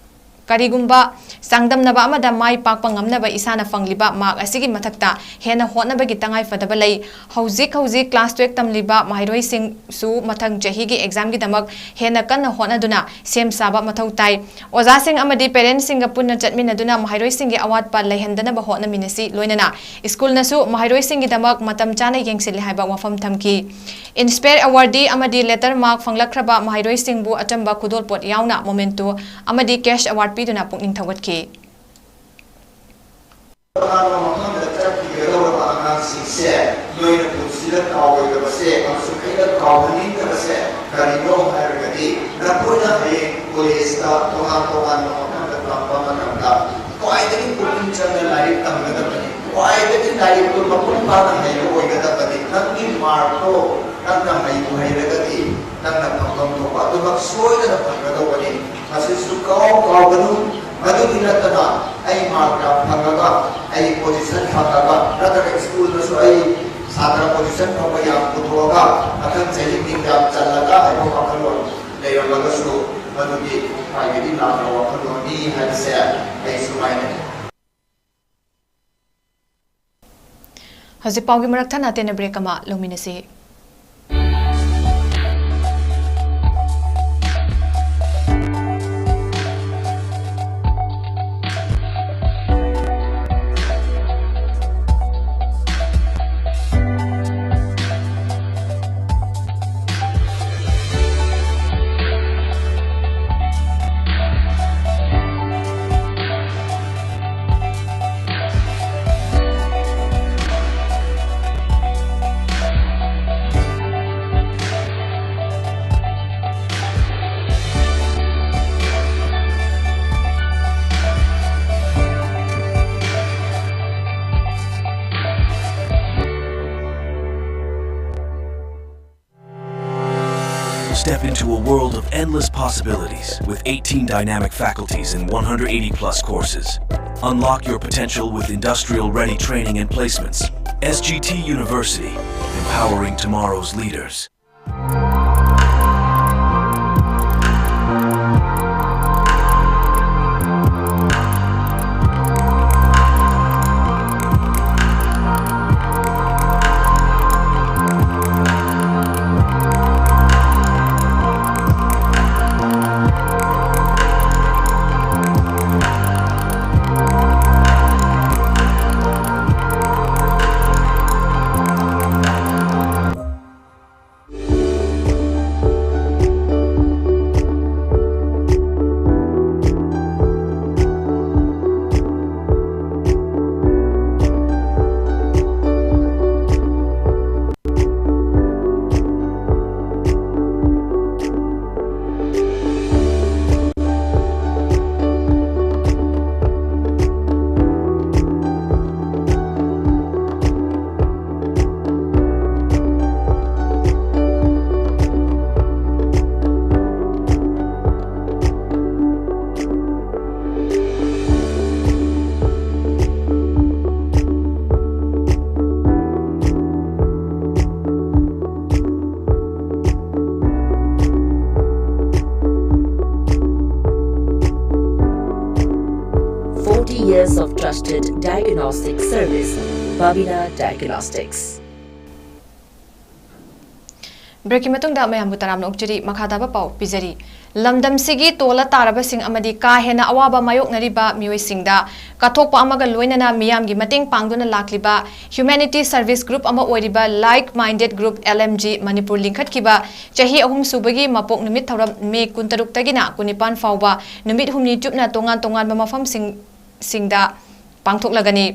ꯀꯔꯤꯒꯨꯝꯕ ꯆꯥꯡꯗꯝꯅꯕ ꯑꯃꯗ ꯃꯥꯏ ꯄꯥꯛꯄ ꯉꯝꯅꯕ ꯏꯁꯥꯅ ꯐꯪꯂꯤꯕ mark ꯑꯁꯤꯒꯤ ꯃꯊꯛꯇ ꯍꯦꯟꯅ ꯍꯣꯠꯅꯕꯒꯤ ꯇꯉꯥꯏ ꯐꯗꯕ ꯂꯩ꯫ ꯍꯧꯖꯤꯛ ꯍꯧꯖꯤꯛ class twelve ꯇꯝꯂꯤꯕ ꯃꯍꯩꯔꯣꯏꯁꯤꯡꯁꯨ ꯃꯊꯪ ꯆꯍꯤꯒꯤ exam ꯒꯤꯗꯃꯛ ꯍꯦꯟꯅ ꯀꯟꯅ ꯍꯣꯠꯅꯗꯨꯅ ꯁꯦꯝ ꯁꯥꯕ ꯃꯊꯧ ꯇꯥꯏ꯫ ꯑꯣꯖꯥꯁꯤꯡ ꯑꯃꯗꯤ parent ꯁꯤꯡꯒ ꯄꯨꯟꯅ ꯆꯠꯃꯤꯟꯅꯗꯨꯅ ꯃꯍꯩꯔꯣꯏꯁꯤꯡꯒꯤ ꯑꯋꯥꯠꯄ ꯂꯩꯍꯟꯗꯅꯕ ꯍꯣꯠꯅꯃꯤꯟꯅꯁꯤ꯫ ꯂꯣꯏꯅꯅ ꯁ꯭ꯀꯨꯜꯅꯁꯨ ꯃꯍꯩꯔꯣꯏꯁꯤꯡꯒꯤꯗꯃꯛ ꯃꯇꯝ ꯆꯥꯅ ꯌꯦꯡꯁꯤꯜꯂꯤ ꯍꯥꯏꯕ ꯋꯥꯐꯝ ꯊꯝꯈꯤ꯫ Inspire Awardee ꯑꯃꯗꯤ letter mark ꯐꯪꯂꯛꯈ꯭ꯔꯕ ꯃꯍꯩꯔꯣꯏꯁꯤꯡꯕꯨ ꯑꯆꯝꯕ ꯈꯨꯗꯣꯜꯄꯣꯠ ꯌꯥꯎꯅ memento ꯑꯃꯗꯤ cash award ꯄꯤꯗꯨꯅ ꯄꯨꯛꯅꯤꯡ ꯊꯧꯒꯠꯈꯤ꯫ ꯄꯤꯒꯗꯧꯔꯕ ꯑꯉꯥꯡꯁꯤꯡꯁꯦ ꯅꯣꯏꯅ ꯄꯨꯟꯁꯤꯗ ꯀꯥꯎꯔꯣꯏꯗꯕꯁꯦ ꯑꯃꯁꯨꯡ ꯑꯩꯅ ꯀꯥꯎꯍꯟꯅꯤꯡꯗꯕꯁꯦ ꯀꯔꯤꯅꯣ ꯍꯥꯏꯔꯒꯗꯤ, ꯅꯈꯣꯏꯅ ꯍꯌꯦꯡ ꯀꯣꯂꯦꯖꯇ ꯇꯣꯉꯥꯟ ꯇꯣꯉꯥꯟꯕ ꯃꯐꯝꯗ ꯇꯝꯕ ꯃꯇꯝꯗ ꯈ꯭ꯋꯥꯏꯗꯒꯤ ꯄꯨꯛꯅꯤꯡ ꯆꯪꯅ ꯂꯥꯏꯔꯤꯛ ꯇꯝꯒꯗꯕꯅꯤ꯫ ꯈ꯭ꯋꯥꯏꯗꯒꯤ ꯂꯥꯏꯔꯤꯛꯇꯨ ꯃꯄꯨꯡ ꯐꯥꯅ ꯍꯩꯕ ꯑꯣꯏꯒꯗꯕꯅꯤ꯫ ꯅꯪꯒꯤ ꯃꯥꯔꯛꯇꯣ ꯅꯪꯅ ꯍꯩꯕꯨ ꯍꯩꯔꯒꯗꯤ ꯅꯪꯅ ꯐꯪꯐꯝ ꯊꯣꯛꯄ ꯑꯗꯨꯃꯛ ꯁꯣꯏꯗꯅ ꯐꯪꯒꯗꯧꯕꯅꯤ꯫ ꯃꯁꯤꯁꯨ ꯀꯥꯎ ꯀꯥꯎꯒꯅꯨ꯫ ꯃꯗꯨꯒꯤ ꯅꯠꯇꯅ ꯑꯩ ꯃꯥꯔꯛ ꯌꯥꯝ ꯐꯪꯉꯒ, ꯑꯩ ꯄꯣꯖꯤꯁꯟ ꯐꯪꯉꯒ, ꯅꯠꯇ꯭ꯔꯒ ꯁ꯭ꯀꯨꯜꯗꯁꯨ ꯑꯩ ꯁꯥꯇ꯭ꯔ ꯄꯣꯖꯤꯁꯟ ꯐꯪꯕ ꯌꯥꯝ ꯄꯨꯊꯣꯛꯑꯒ ꯃꯊꯪ ꯆꯍꯤ ꯃꯤꯡ ꯌꯥꯝ ꯆꯜꯂꯒ ꯍꯥꯏꯕ ꯋꯥꯈꯜꯂꯣꯟ ꯂꯩꯔꯝꯃꯒꯁꯨ, ꯃꯗꯨꯗꯤ ꯈ꯭ꯋꯥꯏꯗꯒꯤ ꯂꯥꯟꯕ ꯋꯥꯈꯜꯂꯣꯟꯅꯤ ꯍꯥꯏꯕꯁꯦ ꯑꯩ ꯁꯨꯃꯥꯏꯅ ꯍꯧꯖꯤꯛ ꯄꯥꯎꯒꯤ ꯃꯔꯛ ꯊꯠꯅ ꯇꯦꯟꯅ ꯕ꯭ꯔꯦꯛ ꯑꯃ ꯂꯧꯃꯤꯟꯅꯁꯤ꯫ Step into a world of endless possibilities with eighteen dynamic faculties and one hundred eighty plus courses. Unlock your potential with industrial ready training and placements. S G T University, empowering tomorrow's leaders. Years of trusted diagnostic service, Babina Diagnostics. Break ꯀꯤ ꯃꯇꯨꯡꯗ ꯃꯌꯥꯝꯕꯨ ꯇꯔꯥꯝꯅ ꯑꯣꯛꯆꯔꯤ꯫ ꯃꯈꯥ ꯇꯥꯕ ꯄꯥꯎ ꯄꯤꯖꯔꯤ꯫ ꯂꯝꯗꯝꯁꯤꯒꯤ ꯇꯣꯜꯂ ꯇꯥꯔꯕꯁꯤꯡ ꯑꯃꯗꯤ ꯀꯥ ꯍꯦꯟꯅ ꯑꯋꯥꯕ ꯃꯥꯌꯣꯛꯅꯔꯤꯕ ꯃꯤꯑꯣꯏꯁꯤꯡꯗ ꯀꯠꯊꯣꯛꯄ ꯑꯃꯒ ꯂꯣꯏꯅꯅ ꯃꯤꯌꯥꯝꯒꯤ ꯃꯇꯦꯡ ꯄꯥꯡꯗꯨꯅ ꯂꯥꯛꯂꯤꯕ Humanity Service Group ꯑꯃ ꯑꯣꯏꯔꯤꯕ Like Minded Group, L M G, Manipur ꯂꯤꯡꯈꯠꯈꯤꯕ ꯆꯍꯤ ꯑꯍꯨꯝ ꯁꯨꯕꯒꯤ ꯃꯄꯣꯛ ꯅꯨꯃꯤꯠ ꯊꯧꯔꯝ ꯃꯦ ꯀꯨꯟꯇꯔꯨꯛꯇꯒꯤꯅ ꯀꯨꯟꯅꯤꯄꯥꯟ ꯐꯥꯎꯕ ꯅꯨꯃꯤꯠ ꯍꯨꯝꯅꯤ ꯆꯨꯞꯅ ꯇꯣꯉꯥꯟ ꯇꯣꯉꯥꯟꯕ ꯃꯐꯝꯁꯤꯡ, ꯁꯤꯡꯗ ꯄꯥꯡꯊꯣꯛꯂꯒꯅꯤ꯫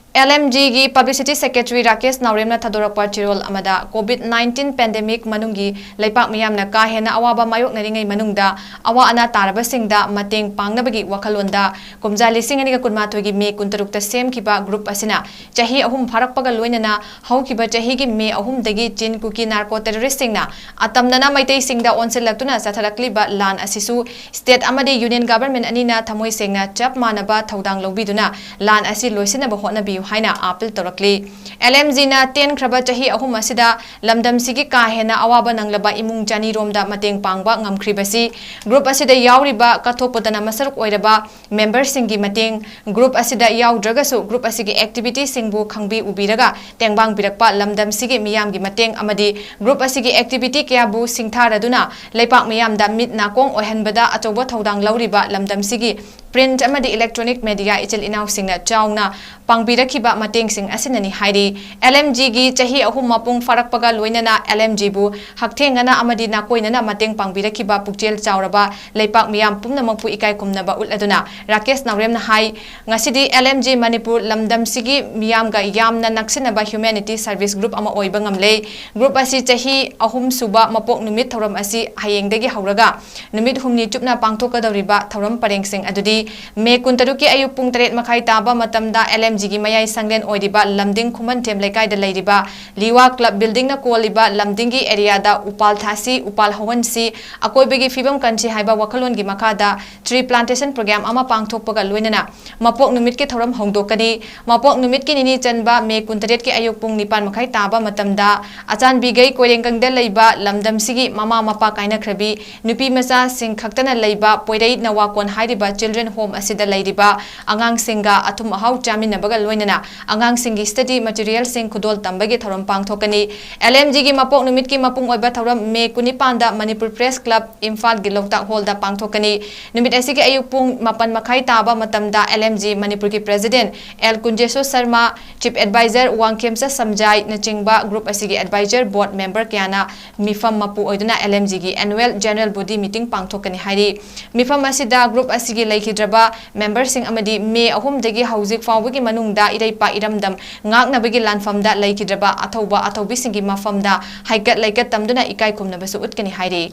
L M G ꯒꯤ Publicity Secretary ꯔꯥꯀꯦꯁ ꯅꯥꯎꯔꯦꯝꯅ ꯊꯥꯗꯣꯔꯛꯄ ꯆꯦꯔꯣꯜ ꯑꯃꯗ COVID nineteen pandemic ꯃꯅꯨꯡꯒꯤ ꯂꯩꯄꯥꯛ ꯃꯤꯌꯥꯝꯅ ꯀꯥ ꯍꯦꯟꯅ ꯑꯋꯥꯕ ꯃꯥꯌꯣꯛꯅꯔꯤꯉꯩ ꯃꯅꯨꯡꯗ ꯑꯋꯥ ꯑꯅꯥ ꯇꯥꯔꯕꯁꯤꯡꯗ ꯃꯇꯦꯡ ꯄꯥꯡꯅꯕꯒꯤ ꯋꯥꯈꯜꯂꯣꯟꯗ ꯀꯨꯝꯖꯥ ꯂꯤꯁꯤꯡ ꯑꯅꯤꯒ ꯀꯨꯟꯃꯥꯊꯣꯏꯒꯤ ꯃꯦ ꯀꯨꯟꯇꯔꯨꯛꯇ ꯁꯦꯝꯈꯤꯕ group ꯑꯁꯤꯅ ꯆꯍꯤ ꯑꯍꯨꯝ ꯐꯥꯔꯛꯄꯒ ꯂꯣꯏꯅꯅ ꯍꯧꯈꯤꯕ ꯆꯍꯤꯒꯤ ꯃꯦ ꯑꯍꯨꯝꯗꯒꯤ ꯆꯤꯟ ꯀꯨꯀꯤ narco terrorist ꯁꯤꯡꯅ ꯑꯇꯝꯅꯅ ꯃꯩꯇꯩꯁꯤꯡꯗ ꯑꯣꯟꯁꯤꯜꯂꯛꯇꯨꯅ ꯆꯠꯊꯔꯛꯂꯤꯕ ꯂꯥꯟ ꯑꯁꯤꯁꯨ state ꯑꯃꯗꯤ union government ꯑꯅꯤꯅ ꯊꯃꯣꯏ ꯁꯦꯡꯅ ꯆꯞ ꯃꯥꯟꯅꯕ ꯊꯧꯗꯥꯡ ꯂꯧꯕꯤꯗꯨꯅ ꯂꯥꯟ ꯑꯁꯤ ꯂꯣꯏꯁꯤꯟꯅꯕ ꯍꯣꯠꯅꯕꯤꯌꯨ ꯍꯥꯏꯅ appeal ꯇꯧꯔꯛꯂꯤ꯫ L M G ꯅ ꯇꯦꯟꯈ꯭ꯔꯕ ꯆꯍꯤ ꯑꯍꯨꯝ ꯑꯁꯤꯗ ꯂꯝꯗꯝꯁꯤꯒꯤ ꯀꯥ ꯍꯦꯟꯅ ꯑꯋꯥꯕ ꯅꯪꯂꯕ ꯏꯃꯨꯡ ꯆꯅꯤꯔꯣꯝꯗ ꯃꯇꯦꯡ ꯄꯥꯡꯕ ꯉꯝꯈ꯭ꯔꯤꯕꯁꯤ group ꯑꯁꯤꯗ ꯌꯥꯎꯔꯤꯕ ꯀꯠꯊꯣꯛꯄꯗꯅ ꯃꯁꯔꯨꯛ ꯑꯣꯏꯔꯕ member ꯁꯤꯡꯒꯤ ꯃꯇꯦꯡ, group ꯑꯁꯤꯗ ꯌꯥꯎꯗ꯭ꯔꯒꯁꯨ group ꯑꯁꯤꯒꯤ activity ꯁꯤꯡꯕꯨ ꯈꯪꯕꯤ ꯎꯕꯤꯔꯒ ꯇꯦꯡꯕꯥꯡꯕꯤꯔꯛꯄ ꯂꯝꯗꯝꯁꯤꯒꯤ ꯃꯤꯌꯥꯝꯒꯤ ꯃꯇꯦꯡ ꯑꯃꯗꯤ group ꯑꯁꯤꯒꯤ activity ꯀꯌꯥꯕꯨ ꯁꯤꯡꯊꯥꯔꯗꯨꯅ ꯂꯩꯄꯥꯛ ꯃꯤꯌꯥꯝꯗ ꯃꯤꯠ ꯅꯥꯀꯣꯡ ꯑꯣꯏꯍꯟꯕꯗ ꯑꯆꯧꯕ ꯊꯧꯗꯥꯡ ꯂꯧꯔꯤꯕ ꯂꯝꯗꯝꯁꯤꯒꯤ print ꯑꯃꯗꯤ electronic media ꯏꯆꯤꯜ ꯏꯅꯥꯎꯁꯤꯡꯅ ꯆꯥꯎꯅ ꯄꯥꯡꯕꯤꯔꯛꯈꯤꯕ ꯃꯇꯦꯡꯁꯤꯡ ꯑꯁꯤꯅꯅꯤ ꯍꯥꯏꯔꯤ꯫ L M G ꯒꯤ ꯆꯍꯤ ꯑꯍꯨꯝ ꯃꯄꯨꯡ ꯐꯥꯔꯛꯄꯒ ꯂꯣꯏꯅꯅ L M G ꯕꯨ ꯍꯛꯊꯦꯡꯅꯅ ꯑꯃꯗꯤ ꯅꯥꯀꯣꯏꯅꯅ ꯃꯇꯦꯡ ꯄꯥꯡꯕꯤꯔꯛꯈꯤꯕ ꯄꯨꯛꯆꯦꯜ ꯆꯥꯎꯔꯕ ꯂꯩꯄꯥꯛ ꯃꯤꯌꯥꯝ ꯄꯨꯝꯅꯃꯛꯄꯨ ꯏꯀꯥꯏ ꯈꯨꯝꯅꯕ ꯎꯠꯂꯗꯨꯅ ꯔꯥꯀꯦꯁ ꯅꯥꯎꯔꯦꯝꯅ ꯍꯥꯏ, ꯉꯁꯤꯗꯤ L M G ꯃꯅꯤꯄꯨꯔ ꯂꯝꯗꯝꯁꯤꯒꯤ ꯃꯤꯌꯥꯝꯒ ꯌꯥꯝꯅ ꯅꯛꯁꯤꯟꯅꯕ humanity service group ꯑꯃ ꯑꯣꯏꯕ ꯉꯝꯂꯦ꯫ Group ꯑꯁꯤ ꯆꯍꯤ ꯑꯍꯨꯝ ꯁꯨꯕ ꯃꯄꯣꯛ ꯅꯨꯃꯤꯠ ꯊꯧꯔꯝ ꯑꯁꯤ ꯍꯌꯦꯡꯗꯒꯤ ꯍꯧꯔꯒ ꯅꯨꯃꯤꯠ ꯍꯨꯝꯅꯤ ꯆꯨꯞꯅ ꯄꯥꯡꯊꯣꯛꯀꯗꯧꯔꯤꯕ ꯊꯧꯔꯝ ꯄꯔꯦꯡꯁꯤꯡ ꯑꯗꯨꯗꯤ ꯃꯦ ꯀꯨꯟꯇꯔꯨꯛꯀꯤ ꯑꯌꯨꯛ ꯄꯨꯡ ꯇꯔꯦꯠ ꯃꯈꯥꯏ ꯇꯥꯕ ꯃꯇꯝꯗ L M G ꯒꯤ ꯃꯌꯥꯏ ꯁꯪꯂꯦꯟ ꯑꯣꯏꯔꯤꯕ ꯂꯝꯗꯤꯡ ꯈꯨꯃꯟꯊꯦꯝ ꯂꯩꯀꯥꯏꯗ ꯂꯩꯔꯤꯕ ꯂꯤꯋꯥ club building ꯅ ꯀꯣꯜꯂꯤꯕ ꯂꯝꯗꯤꯡꯒꯤ area ꯗ ꯎꯄꯥꯜ ꯊꯥꯁꯤ, ꯎꯄꯥꯜ ꯍꯧꯍꯟꯁꯤ, ꯑꯀꯣꯏꯕꯒꯤ ꯐꯤꯕꯝ ꯀꯟꯁꯤ ꯍꯥꯏꯕ ꯋꯥꯈꯜꯂꯣꯟꯒꯤ ꯃꯈꯥꯗ tree plantation program ꯑꯃ ꯄꯥꯡꯊꯣꯛꯄꯒ ꯂꯣꯏꯅꯅ ꯃꯄꯣꯛ ꯅꯨꯃꯤꯠꯀꯤ ꯊꯧꯔꯝ ꯍꯧꯗꯣꯛꯀꯅꯤ꯫ ꯃꯄꯣꯛ ꯅꯨꯃꯤꯠꯀꯤ ꯅꯤꯅꯤ ꯆꯟꯕ ꯃꯦ ꯀꯨꯟꯇꯔꯦꯠꯀꯤ ꯑꯌꯨꯛ ꯄꯨꯡ ꯅꯤꯄꯥꯟ ꯃꯈꯥꯏ ꯇꯥꯕ ꯃꯇꯝꯗ ꯑꯆꯥꯟꯕꯤꯒꯩ ꯀꯣꯏꯔꯦꯡꯒꯪꯗ ꯂꯩꯕ ꯂꯝꯗꯝꯁꯤꯒꯤ ꯃꯃꯥ ꯃꯄꯥ ꯀꯥꯏꯅꯈ꯭ꯔꯕꯤ ꯅꯨꯄꯤ ꯃꯆꯥꯁꯤꯡ ꯈꯛꯇꯅ ꯂꯩꯕ ꯄꯣꯏꯔꯩ ꯅꯋꯥꯀꯣꯟ ꯍꯥꯏꯔꯤꯕ children ꯍꯣꯝ ꯑꯁꯤꯗ ꯂꯩꯔꯤꯕ ꯑꯉꯥꯡꯁꯤꯡꯒ ꯑꯊꯨꯝ ꯑꯍꯥꯎ ꯆꯥꯃꯤꯟꯅꯕꯒ ꯂꯣꯏꯅꯅ ꯑꯉꯥꯡꯁꯤꯡꯒꯤ ꯁ꯭ꯇꯗꯤ ꯃꯦꯇꯤꯔꯤꯌꯦꯜꯁꯤꯡ ꯈꯨꯗꯣꯜ ꯇꯝꯕꯒꯤ ꯊꯧꯔꯝ ꯄꯥꯡꯊꯣꯛꯀꯅꯤ꯫ ꯑꯦꯜ ꯑꯦꯝ ꯖꯤꯒꯤ ꯃꯄꯣꯛ ꯅꯨꯃꯤꯠꯀꯤ ꯃꯄꯨꯡ ꯑꯣꯏꯕ ꯊꯧꯔꯝ ꯃꯦ ꯀꯨꯟꯅꯤꯄꯥꯟꯗ ꯃꯅꯤꯄꯨꯔ ꯄ꯭ꯔꯦꯁ ꯀ꯭ꯂꯕ, ꯏꯝꯐꯥꯜꯒꯤ ꯂꯣꯛꯇꯥꯛ ꯍꯣꯜꯗ ꯄꯥꯡꯊꯣꯛꯀꯅꯤ꯫ ꯅꯨꯃꯤꯠ ꯑꯁꯤꯒꯤ ꯑꯌꯨꯛ ꯄꯨꯡ ꯃꯥꯄꯟ ꯃꯈꯥꯏ ꯇꯥꯕ ꯃꯇꯝꯗ ꯑꯦꯜ ꯑꯦꯝ ꯖꯤ ꯃꯅꯤꯄꯨꯔꯒꯤ president L Kunjeshor Sharma, chief adviser Wangkhemcha ꯁꯝꯖꯥꯏꯅꯆꯤꯡꯕ ꯒ꯭ꯔꯨꯞ ꯑꯁꯤꯒꯤ ꯑꯦꯗꯚꯥꯏꯖꯔ ꯕꯣꯔꯗ ꯃꯦꯝꯕꯔ ꯀꯌꯥꯅ ꯃꯤꯐꯝ ꯃꯄꯨ ꯑꯣꯏꯗꯨꯅ ꯑꯦꯜ ꯑꯦꯝ ꯖꯤꯒꯤ ꯑꯦꯅꯨꯋꯦꯜ ꯖꯦꯅꯔꯦꯜ ꯕꯣꯗꯤ ꯃꯤꯇꯤꯡ ꯄꯥꯡꯊꯣꯛꯀꯅꯤ ꯍꯥꯏꯔꯤ꯫ ꯃꯤꯐꯝ ꯑꯁꯤꯗ ꯒ꯭ꯔꯨꯞ ꯑꯁꯤꯒꯤ ꯂꯩꯈꯤꯗ꯭ꯔꯕ ꯃꯦꯝꯕꯔꯁꯤꯡ ꯑꯃꯗꯤ ꯃꯦ ꯑꯍꯨꯝꯗꯒꯤ ꯍꯧꯖꯤꯛ ꯐꯥꯎꯕꯒꯤ ꯃꯅꯨꯡꯗ ꯏꯔꯩꯄꯥꯛ ꯏꯔꯝꯗꯝ ꯉꯥꯛꯅꯕꯒꯤ ꯂꯥꯟꯐꯝꯗ ꯂꯩꯈꯤꯗ꯭ꯔꯕ ꯑꯊꯧꯕ ꯑꯊꯧꯕꯤꯁꯤꯡꯒꯤ ꯃꯐꯝꯗ ꯍꯩꯀꯠ ꯂꯩꯀꯠ ꯇꯝꯗꯨꯅ ꯏꯀꯥꯏ ꯈꯨꯝꯅꯕꯁꯨ ꯎꯠꯀꯅꯤ ꯍꯥꯏꯔꯤ꯫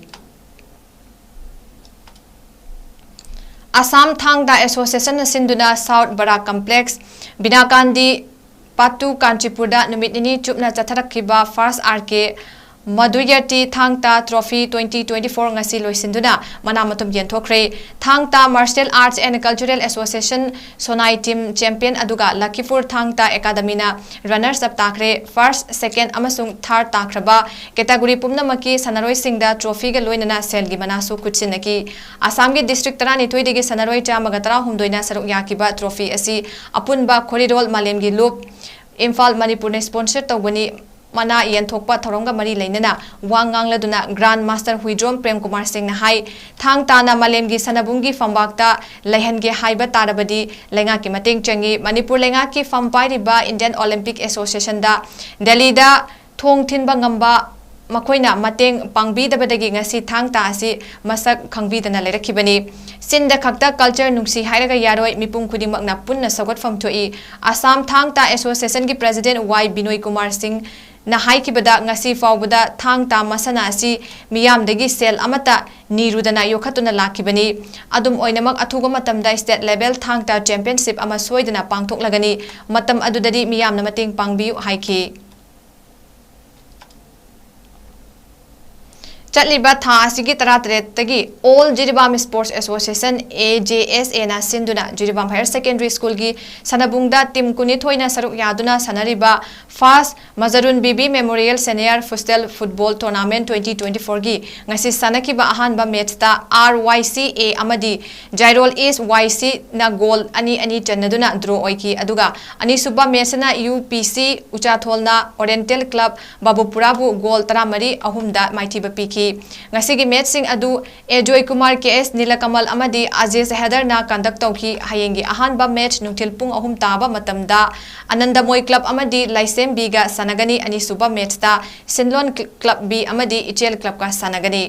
ꯑꯁꯥꯝ ꯊꯥꯡ ꯇꯥ ꯑꯦꯁꯣꯁꯤꯌꯦꯁꯟꯅ ꯁꯤꯟꯗꯨꯅ ꯁꯥꯎꯠ ꯕꯔꯥꯛ ꯀꯝꯄ꯭ꯂꯦꯛꯁ, ꯕꯤꯅꯥꯀꯥꯟꯗꯤ ꯄꯥꯠꯇꯨ, ꯀꯥꯟꯆꯤꯄꯨꯔꯗ ꯅꯨꯃꯤꯠ ꯅꯤꯅꯤ ꯆꯨꯞꯅ ꯆꯠꯊꯔꯛꯈꯤꯕ ꯐꯥꯔꯁ ꯑꯥꯔ ꯀꯦ ꯃꯗꯨꯌꯔꯇꯤ ꯊꯥꯡ ꯇꯥ ꯇ꯭ꯔꯣꯐꯤ ꯇ꯭ꯋꯦꯟꯇꯤ ꯇ꯭ꯋꯦꯟꯇꯤ ꯐꯣꯔ ꯉꯁꯤ ꯂꯣꯏꯁꯤꯟꯗꯨꯅ ꯃꯅꯥ ꯃꯊꯨꯝ ꯌꯦꯟꯊꯣꯛꯈ꯭ꯔꯦ꯫ Thang Ta martial arts and cultural association Sonai team champion, ꯑꯗꯨꯒ ꯂꯈꯤꯄꯨꯔ ꯊꯥꯡ ꯇꯥ ꯑꯦꯀꯥꯗꯃꯤꯅ ꯔꯅꯔꯁ ꯑꯞ ꯇꯥꯈ꯭ꯔꯦ꯫ ꯐꯥꯔꯁ, ꯁꯦꯀꯦꯟ ꯑꯃꯁꯨꯡ ꯊꯥꯔꯗ ꯇꯥꯈ꯭ꯔꯕ ꯀꯦꯇꯥꯒꯣꯔꯤ ꯄꯨꯝꯅꯃꯛꯀꯤ ꯁꯥꯟꯅꯔꯣꯏꯁꯤꯡꯗ ꯇ꯭ꯔꯣꯐꯤꯒ ꯂꯣꯏꯅꯅ ꯁꯦꯜꯒꯤ ꯃꯅꯥꯁꯨ ꯈꯨꯠꯁꯤꯟꯅꯈꯤ꯫ ꯑꯁꯥꯝꯒꯤ ꯗꯤꯁꯇ꯭ꯔꯤꯛ ꯇꯔꯥꯅꯤꯊꯣꯏꯗꯒꯤ ꯁꯥꯟꯅꯔꯣꯏ ꯆꯥꯝꯃꯒ ꯇꯔꯥꯍꯨꯝꯗꯣꯏꯅ ꯁꯔꯨꯛ ꯌꯥꯈꯤꯕ ꯇ꯭ꯔꯣꯐꯤ ꯑꯁꯤ ꯑꯄꯨꯟꯕ ꯈꯣꯔꯤꯔꯣꯜ ꯃꯥꯂꯦꯝꯒꯤ ꯂꯨꯞ, ꯏꯝꯐꯥꯜ, ꯃꯅꯤꯄꯨꯔꯅ ꯁ꯭ꯄꯣꯟꯁꯔ ꯇꯧꯕꯅꯤ꯫ ꯃꯅꯥ ꯌꯦꯟꯊꯣꯛꯄ ꯊꯧꯔꯝꯒ ꯃꯔꯤ ꯂꯩꯅꯅ ꯋꯥ ꯉꯥꯡꯂꯗꯨꯅ ꯒ꯭ꯔꯥꯟ ꯃꯥꯁꯇꯔ ꯍꯨꯏꯗ꯭ꯔꯣꯝ ꯄ꯭ꯔꯦꯝ ꯀꯨꯃꯥꯔ ꯁꯤꯡꯅ ꯍꯥꯏ, ꯊꯥꯡ ꯇꯥꯅ ꯃꯥꯂꯦꯝꯒꯤ ꯁꯥꯟꯅꯕꯨꯡꯒꯤ ꯐꯝꯕꯥꯛꯇ ꯂꯩꯍꯟꯒꯦ ꯍꯥꯏꯕ ꯇꯥꯔꯕꯗꯤ ꯂꯩꯉꯥꯛꯀꯤ ꯃꯇꯦꯡ ꯆꯪꯏ꯫ ꯃꯅꯤꯄꯨꯔ ꯂꯩꯉꯥꯛꯀꯤ ꯐꯝ ꯄꯥꯏꯔꯤꯕ ꯏꯟꯗꯤꯌꯟ ꯑꯣꯂꯤꯝꯄꯤꯛ ꯑꯦꯁꯣꯁꯤꯌꯦꯁꯟꯗ ꯗꯦꯜꯂꯤꯗ ꯊꯣꯡ ꯊꯤꯟꯕ ꯉꯝꯕ ꯃꯈꯣꯏꯅ ꯃꯇꯦꯡ ꯄꯥꯡꯕꯤꯗꯕꯗꯒꯤ ꯉꯁꯤ ꯊꯥꯡ ꯇꯥ ꯑꯁꯤ ꯃꯁꯛ ꯈꯪꯕꯤꯗꯅ ꯂꯩꯔꯛꯈꯤꯕꯅꯤ꯫ ꯆꯤꯟꯗ ꯈꯛꯇ ꯀꯜꯆꯔ ꯅꯨꯡꯁꯤ ꯍꯥꯏꯔꯒ ꯌꯥꯔꯣꯏ, ꯃꯤꯄꯨꯝ ꯈꯨꯗꯤꯡꯃꯛꯅ ꯄꯨꯟꯅ ꯁꯧꯒꯠꯐꯝ ꯊꯣꯛꯏ꯫ ꯑꯁꯥꯝ ꯊꯥꯡ ꯇꯥ ꯑꯦꯁꯣꯁꯤꯌꯦꯁꯟꯒꯤ ꯄ꯭ꯔꯦꯁꯤꯗꯦꯟꯠ ꯋꯥꯏ ꯕꯤꯅꯣꯏ ꯀꯨꯃꯥꯔ ꯁꯤꯡꯅ ꯍꯥꯏꯈꯤꯕꯗ, ꯉꯁꯤ ꯐꯥꯎꯕꯗ ꯊꯥꯡ ꯇꯥ ꯃꯁꯥꯟꯅ ꯑꯁꯤ ꯃꯤꯌꯥꯝꯗꯒꯤ ꯁꯦꯜ ꯑꯃꯠꯇ ꯅꯤꯔꯨꯗꯅ ꯌꯣꯛꯈꯠꯇꯨꯅ ꯂꯥꯛꯈꯤꯕꯅꯤ꯫ ꯑꯗꯨꯝ ꯑꯣꯏꯅꯃꯛ, ꯑꯊꯨꯕ ꯃꯇꯝꯗ ꯁ꯭ꯇꯦꯠ ꯂꯦꯚꯦꯜ ꯊꯥꯡ ꯇꯥ ꯆꯦꯝꯄꯤꯌꯟꯁꯤꯞ ꯑꯃ ꯁꯣꯏꯗꯅ ꯄꯥꯡꯊꯣꯛꯂꯒꯅꯤ꯫ ꯃꯇꯝ ꯑꯗꯨꯗꯗꯤ ꯃꯤꯌꯥꯝꯅ ꯃꯇꯦꯡ ꯄꯥꯡꯕꯤꯌꯨ ꯍꯥꯏꯈꯤ꯫ ꯆꯠꯂꯤꯕ ꯊꯥ ꯑꯁꯤꯒꯤ ꯇꯔꯥꯇꯔꯦꯠꯇꯒꯤ All Jiribam Sports Association, A J S A ꯅ ꯁꯤꯟꯗꯨꯅ ꯖꯤꯔꯤꯕꯥꯝ Higher Secondary School ꯒꯤ ꯁꯥꯟꯅꯕꯨꯡꯗ team ꯀꯨꯟꯅꯤꯊꯣꯏꯅ ꯁꯔꯨꯛ ꯌꯥꯗꯨꯅ ꯁꯥꯟꯅꯔꯤꯕ First Mazharun Bibi Memorial Senior Futsal Football Tournament twenty twenty-four ꯒꯤ ꯉꯁꯤ ꯁꯥꯟꯅꯈꯤꯕ ꯑꯍꯥꯟꯕ match ꯇ R Y C A ꯑꯃꯗꯤ Jairol East Y C ꯅ goal ꯑꯅꯤ ꯑꯅꯤ ꯆꯟꯅꯗꯨꯅ draw ꯑꯣꯏꯈꯤ꯫ ꯑꯗꯨꯒ ꯑꯅꯤꯁꯨꯕ match ꯅ U P C ꯎꯆꯥꯊꯣꯜꯅ Oriental Club ꯕꯥꯕꯨꯄꯨꯔꯥꯕꯨ goal ꯇꯔꯥꯃꯔꯤ ꯑꯍꯨꯝꯗ ꯃꯥꯏꯊꯤꯕ ꯄꯤꯈꯤ꯫ ꯉꯁꯤꯒꯤ match ꯁꯤꯡ ꯑꯗꯨ ꯑꯦ ꯖꯣꯏꯀꯨꯃꯥꯔ, ꯀꯦ ꯑꯦꯁ ꯅꯤꯂꯀꯃꯜ ꯑꯃꯗꯤ ꯑꯖꯦꯁ ꯍꯦꯗꯔꯅ conduct ꯇꯧꯈꯤ꯫ ꯍꯌꯦꯡꯒꯤ ꯑꯍꯥꯟꯕ match ꯅꯨꯡꯊꯤꯜ ꯄꯨꯡ ꯑꯍꯨꯝ ꯇꯥꯕ ꯃꯇꯝꯗ ꯑꯅꯟꯗꯃꯣꯏ club ꯑꯃꯗꯤ ꯂꯥꯏꯁꯦꯝꯕꯤꯒ ꯁꯥꯟꯅꯒꯅꯤ꯫ ꯑꯅꯤꯁꯨꯕ match ꯇ ꯁꯤꯟꯂꯣꯟ club B ꯑꯃꯗꯤ ꯏꯆꯦꯜ club ꯀ ꯁꯥꯟꯅꯒꯅꯤ꯫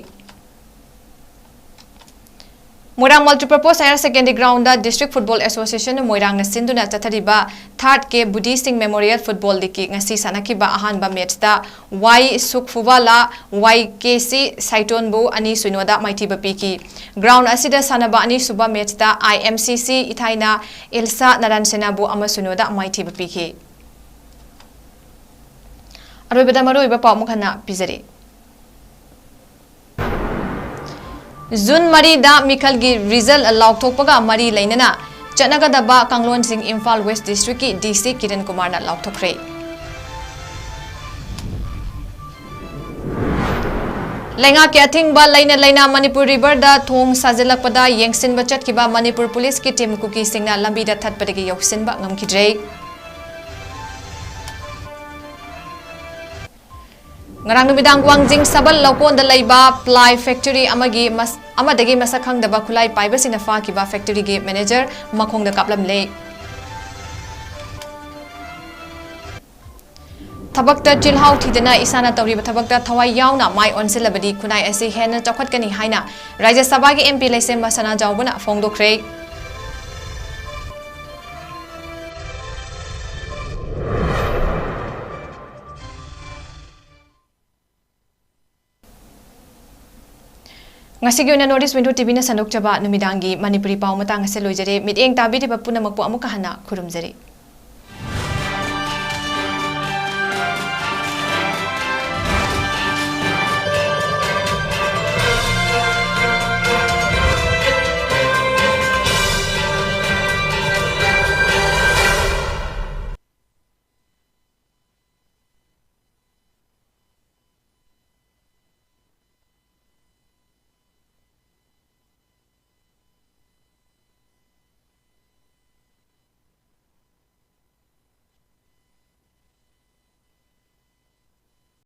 ꯃꯣꯏꯔꯥꯡ Multipurpose Higher Secondary Ground ꯗ District Football Association ꯃꯣꯏꯔꯥꯡꯅ ꯁꯤꯟꯗꯨꯅ ꯆꯠꯊꯔꯤꯕ Third K ꯕꯨꯙꯤ ꯁꯤꯡ Memorial Football League ꯀꯤ ꯉꯁꯤ ꯁꯥꯟꯅꯈꯤꯕ ꯑꯍꯥꯟꯕ match ꯇ Y ꯁꯨꯛꯐꯨꯕꯥꯂꯥ, Y K C ꯁꯥꯏꯇꯣꯟꯕꯨ ꯑꯅꯤ ꯁꯨꯏꯅꯣꯗ ꯃꯥꯏꯊꯤꯕ ꯄꯤꯈꯤ꯫ Ground ꯑꯁꯤꯗ ꯁꯥꯟꯅꯕ ꯑꯅꯤꯁꯨꯕ match ꯇ I M C C ꯏꯊꯥꯏꯅ ꯏꯜꯁꯥ ꯅꯔꯥꯟꯁꯦꯅꯥꯕꯨ ꯑꯃ ꯁꯨꯏꯅꯣꯗ ꯃꯥꯏꯊꯤꯕ ꯄꯤꯈꯤ꯫ ꯑꯔꯣꯏꯕꯗ ꯃꯔꯨꯑꯣꯏꯕ ꯄꯥꯎ ꯑꯃꯨꯛ ꯍꯟꯅ ꯄꯤꯖꯔꯤ꯫ June ꯃꯔꯤꯗ ꯃꯤꯈꯜꯒꯤ result ꯂꯥꯎꯊꯣꯛꯄꯒ ꯃꯔꯤ ꯂꯩꯅꯅ ꯆꯠꯅꯒꯗꯕ ꯀꯥꯡꯂꯣꯟꯁꯤꯡ ꯏꯝꯐꯥꯜ West District ꯀꯤ D C ꯀꯤꯔꯟ ꯀꯨꯃꯥꯔꯅ ꯂꯥꯎꯊꯣꯛꯈ꯭ꯔꯦ꯫ ꯂꯩꯉꯥꯛꯀꯤ ꯑꯊꯤꯡꯕ ꯂꯩꯅ ꯂꯩꯅ ꯃꯅꯤꯄꯨꯔ river ꯗ ꯊꯣꯡ ꯁꯥꯖꯤꯜꯂꯛꯄꯗ ꯌꯦꯡꯁꯤꯟꯕ ꯆꯠꯈꯤꯕ ꯃꯅꯤꯄꯨꯔ police ꯀꯤ team ꯀꯨꯀꯤꯁꯤꯡꯅ ꯂꯝꯕꯤꯗ ꯊꯠꯄꯗꯒꯤ ꯌꯧꯁꯤꯟꯕ ꯉꯝꯈꯤꯗ꯭ꯔꯦ꯫ ꯉꯔꯥꯡ ꯅꯨꯃꯤꯗꯥꯡ ꯋꯥꯡꯖꯤꯡ ꯁꯕꯜ ꯂꯧꯀꯣꯟꯗ ꯂꯩꯕ ply factory ꯑꯃꯒꯤ ꯃꯁ-, ꯑꯃꯗꯒꯤ ꯃꯁꯛ ꯈꯪꯗꯕ ꯈꯨꯠꯂꯥꯏ ꯄꯥꯏꯕꯁꯤꯡꯅ ꯐꯥꯈꯤꯕ factory ꯒꯤ manager ꯃꯈꯣꯡꯗ ꯀꯥꯞꯂꯝꯂꯦ꯫ ꯊꯕꯛꯇ ꯆꯤꯜꯍꯥꯎ ꯊꯤꯗꯅ ꯏꯁꯥꯅ ꯇꯧꯔꯤꯕ ꯊꯕꯛꯇ ꯊꯋꯥꯏ ꯌꯥꯎꯅ ꯃꯥꯏ ꯑꯣꯟꯁꯤꯜꯂꯕꯗꯤ ꯈꯨꯟꯅꯥꯏ ꯑꯁꯤ ꯍꯦꯟꯅ ꯆꯥꯎꯈꯠꯀꯅꯤ ꯍꯥꯏꯅ ꯔꯥꯖ꯭ꯌ ꯁꯚꯥꯒꯤ M P ꯂꯩꯁꯦꯝꯕ ꯁꯅꯥꯖꯥꯎꯕꯅ ꯐꯣꯡꯗꯣꯛꯈ꯭ꯔꯦ꯫ ꯉꯁꯤꯒꯤ ꯑꯣꯏꯅ North East Window T V ꯅ ꯁꯟꯗꯣꯛꯆꯕ ꯅꯨꯃꯤꯗꯥꯡꯒꯤ ꯃꯅꯤꯄꯨꯔꯤ ꯄꯥꯎ ꯃꯇꯥꯡ ꯑꯁꯤ ꯂꯣꯏꯖꯔꯦ꯫ ꯃꯤꯠꯌꯦꯡ ꯇꯥꯕꯤꯔꯤꯕ ꯄꯨꯝꯅꯃꯛꯄꯨ ꯑꯃꯨꯛꯀ ꯍꯟꯅ ꯈꯨꯔꯨꯝꯖꯔꯤ꯫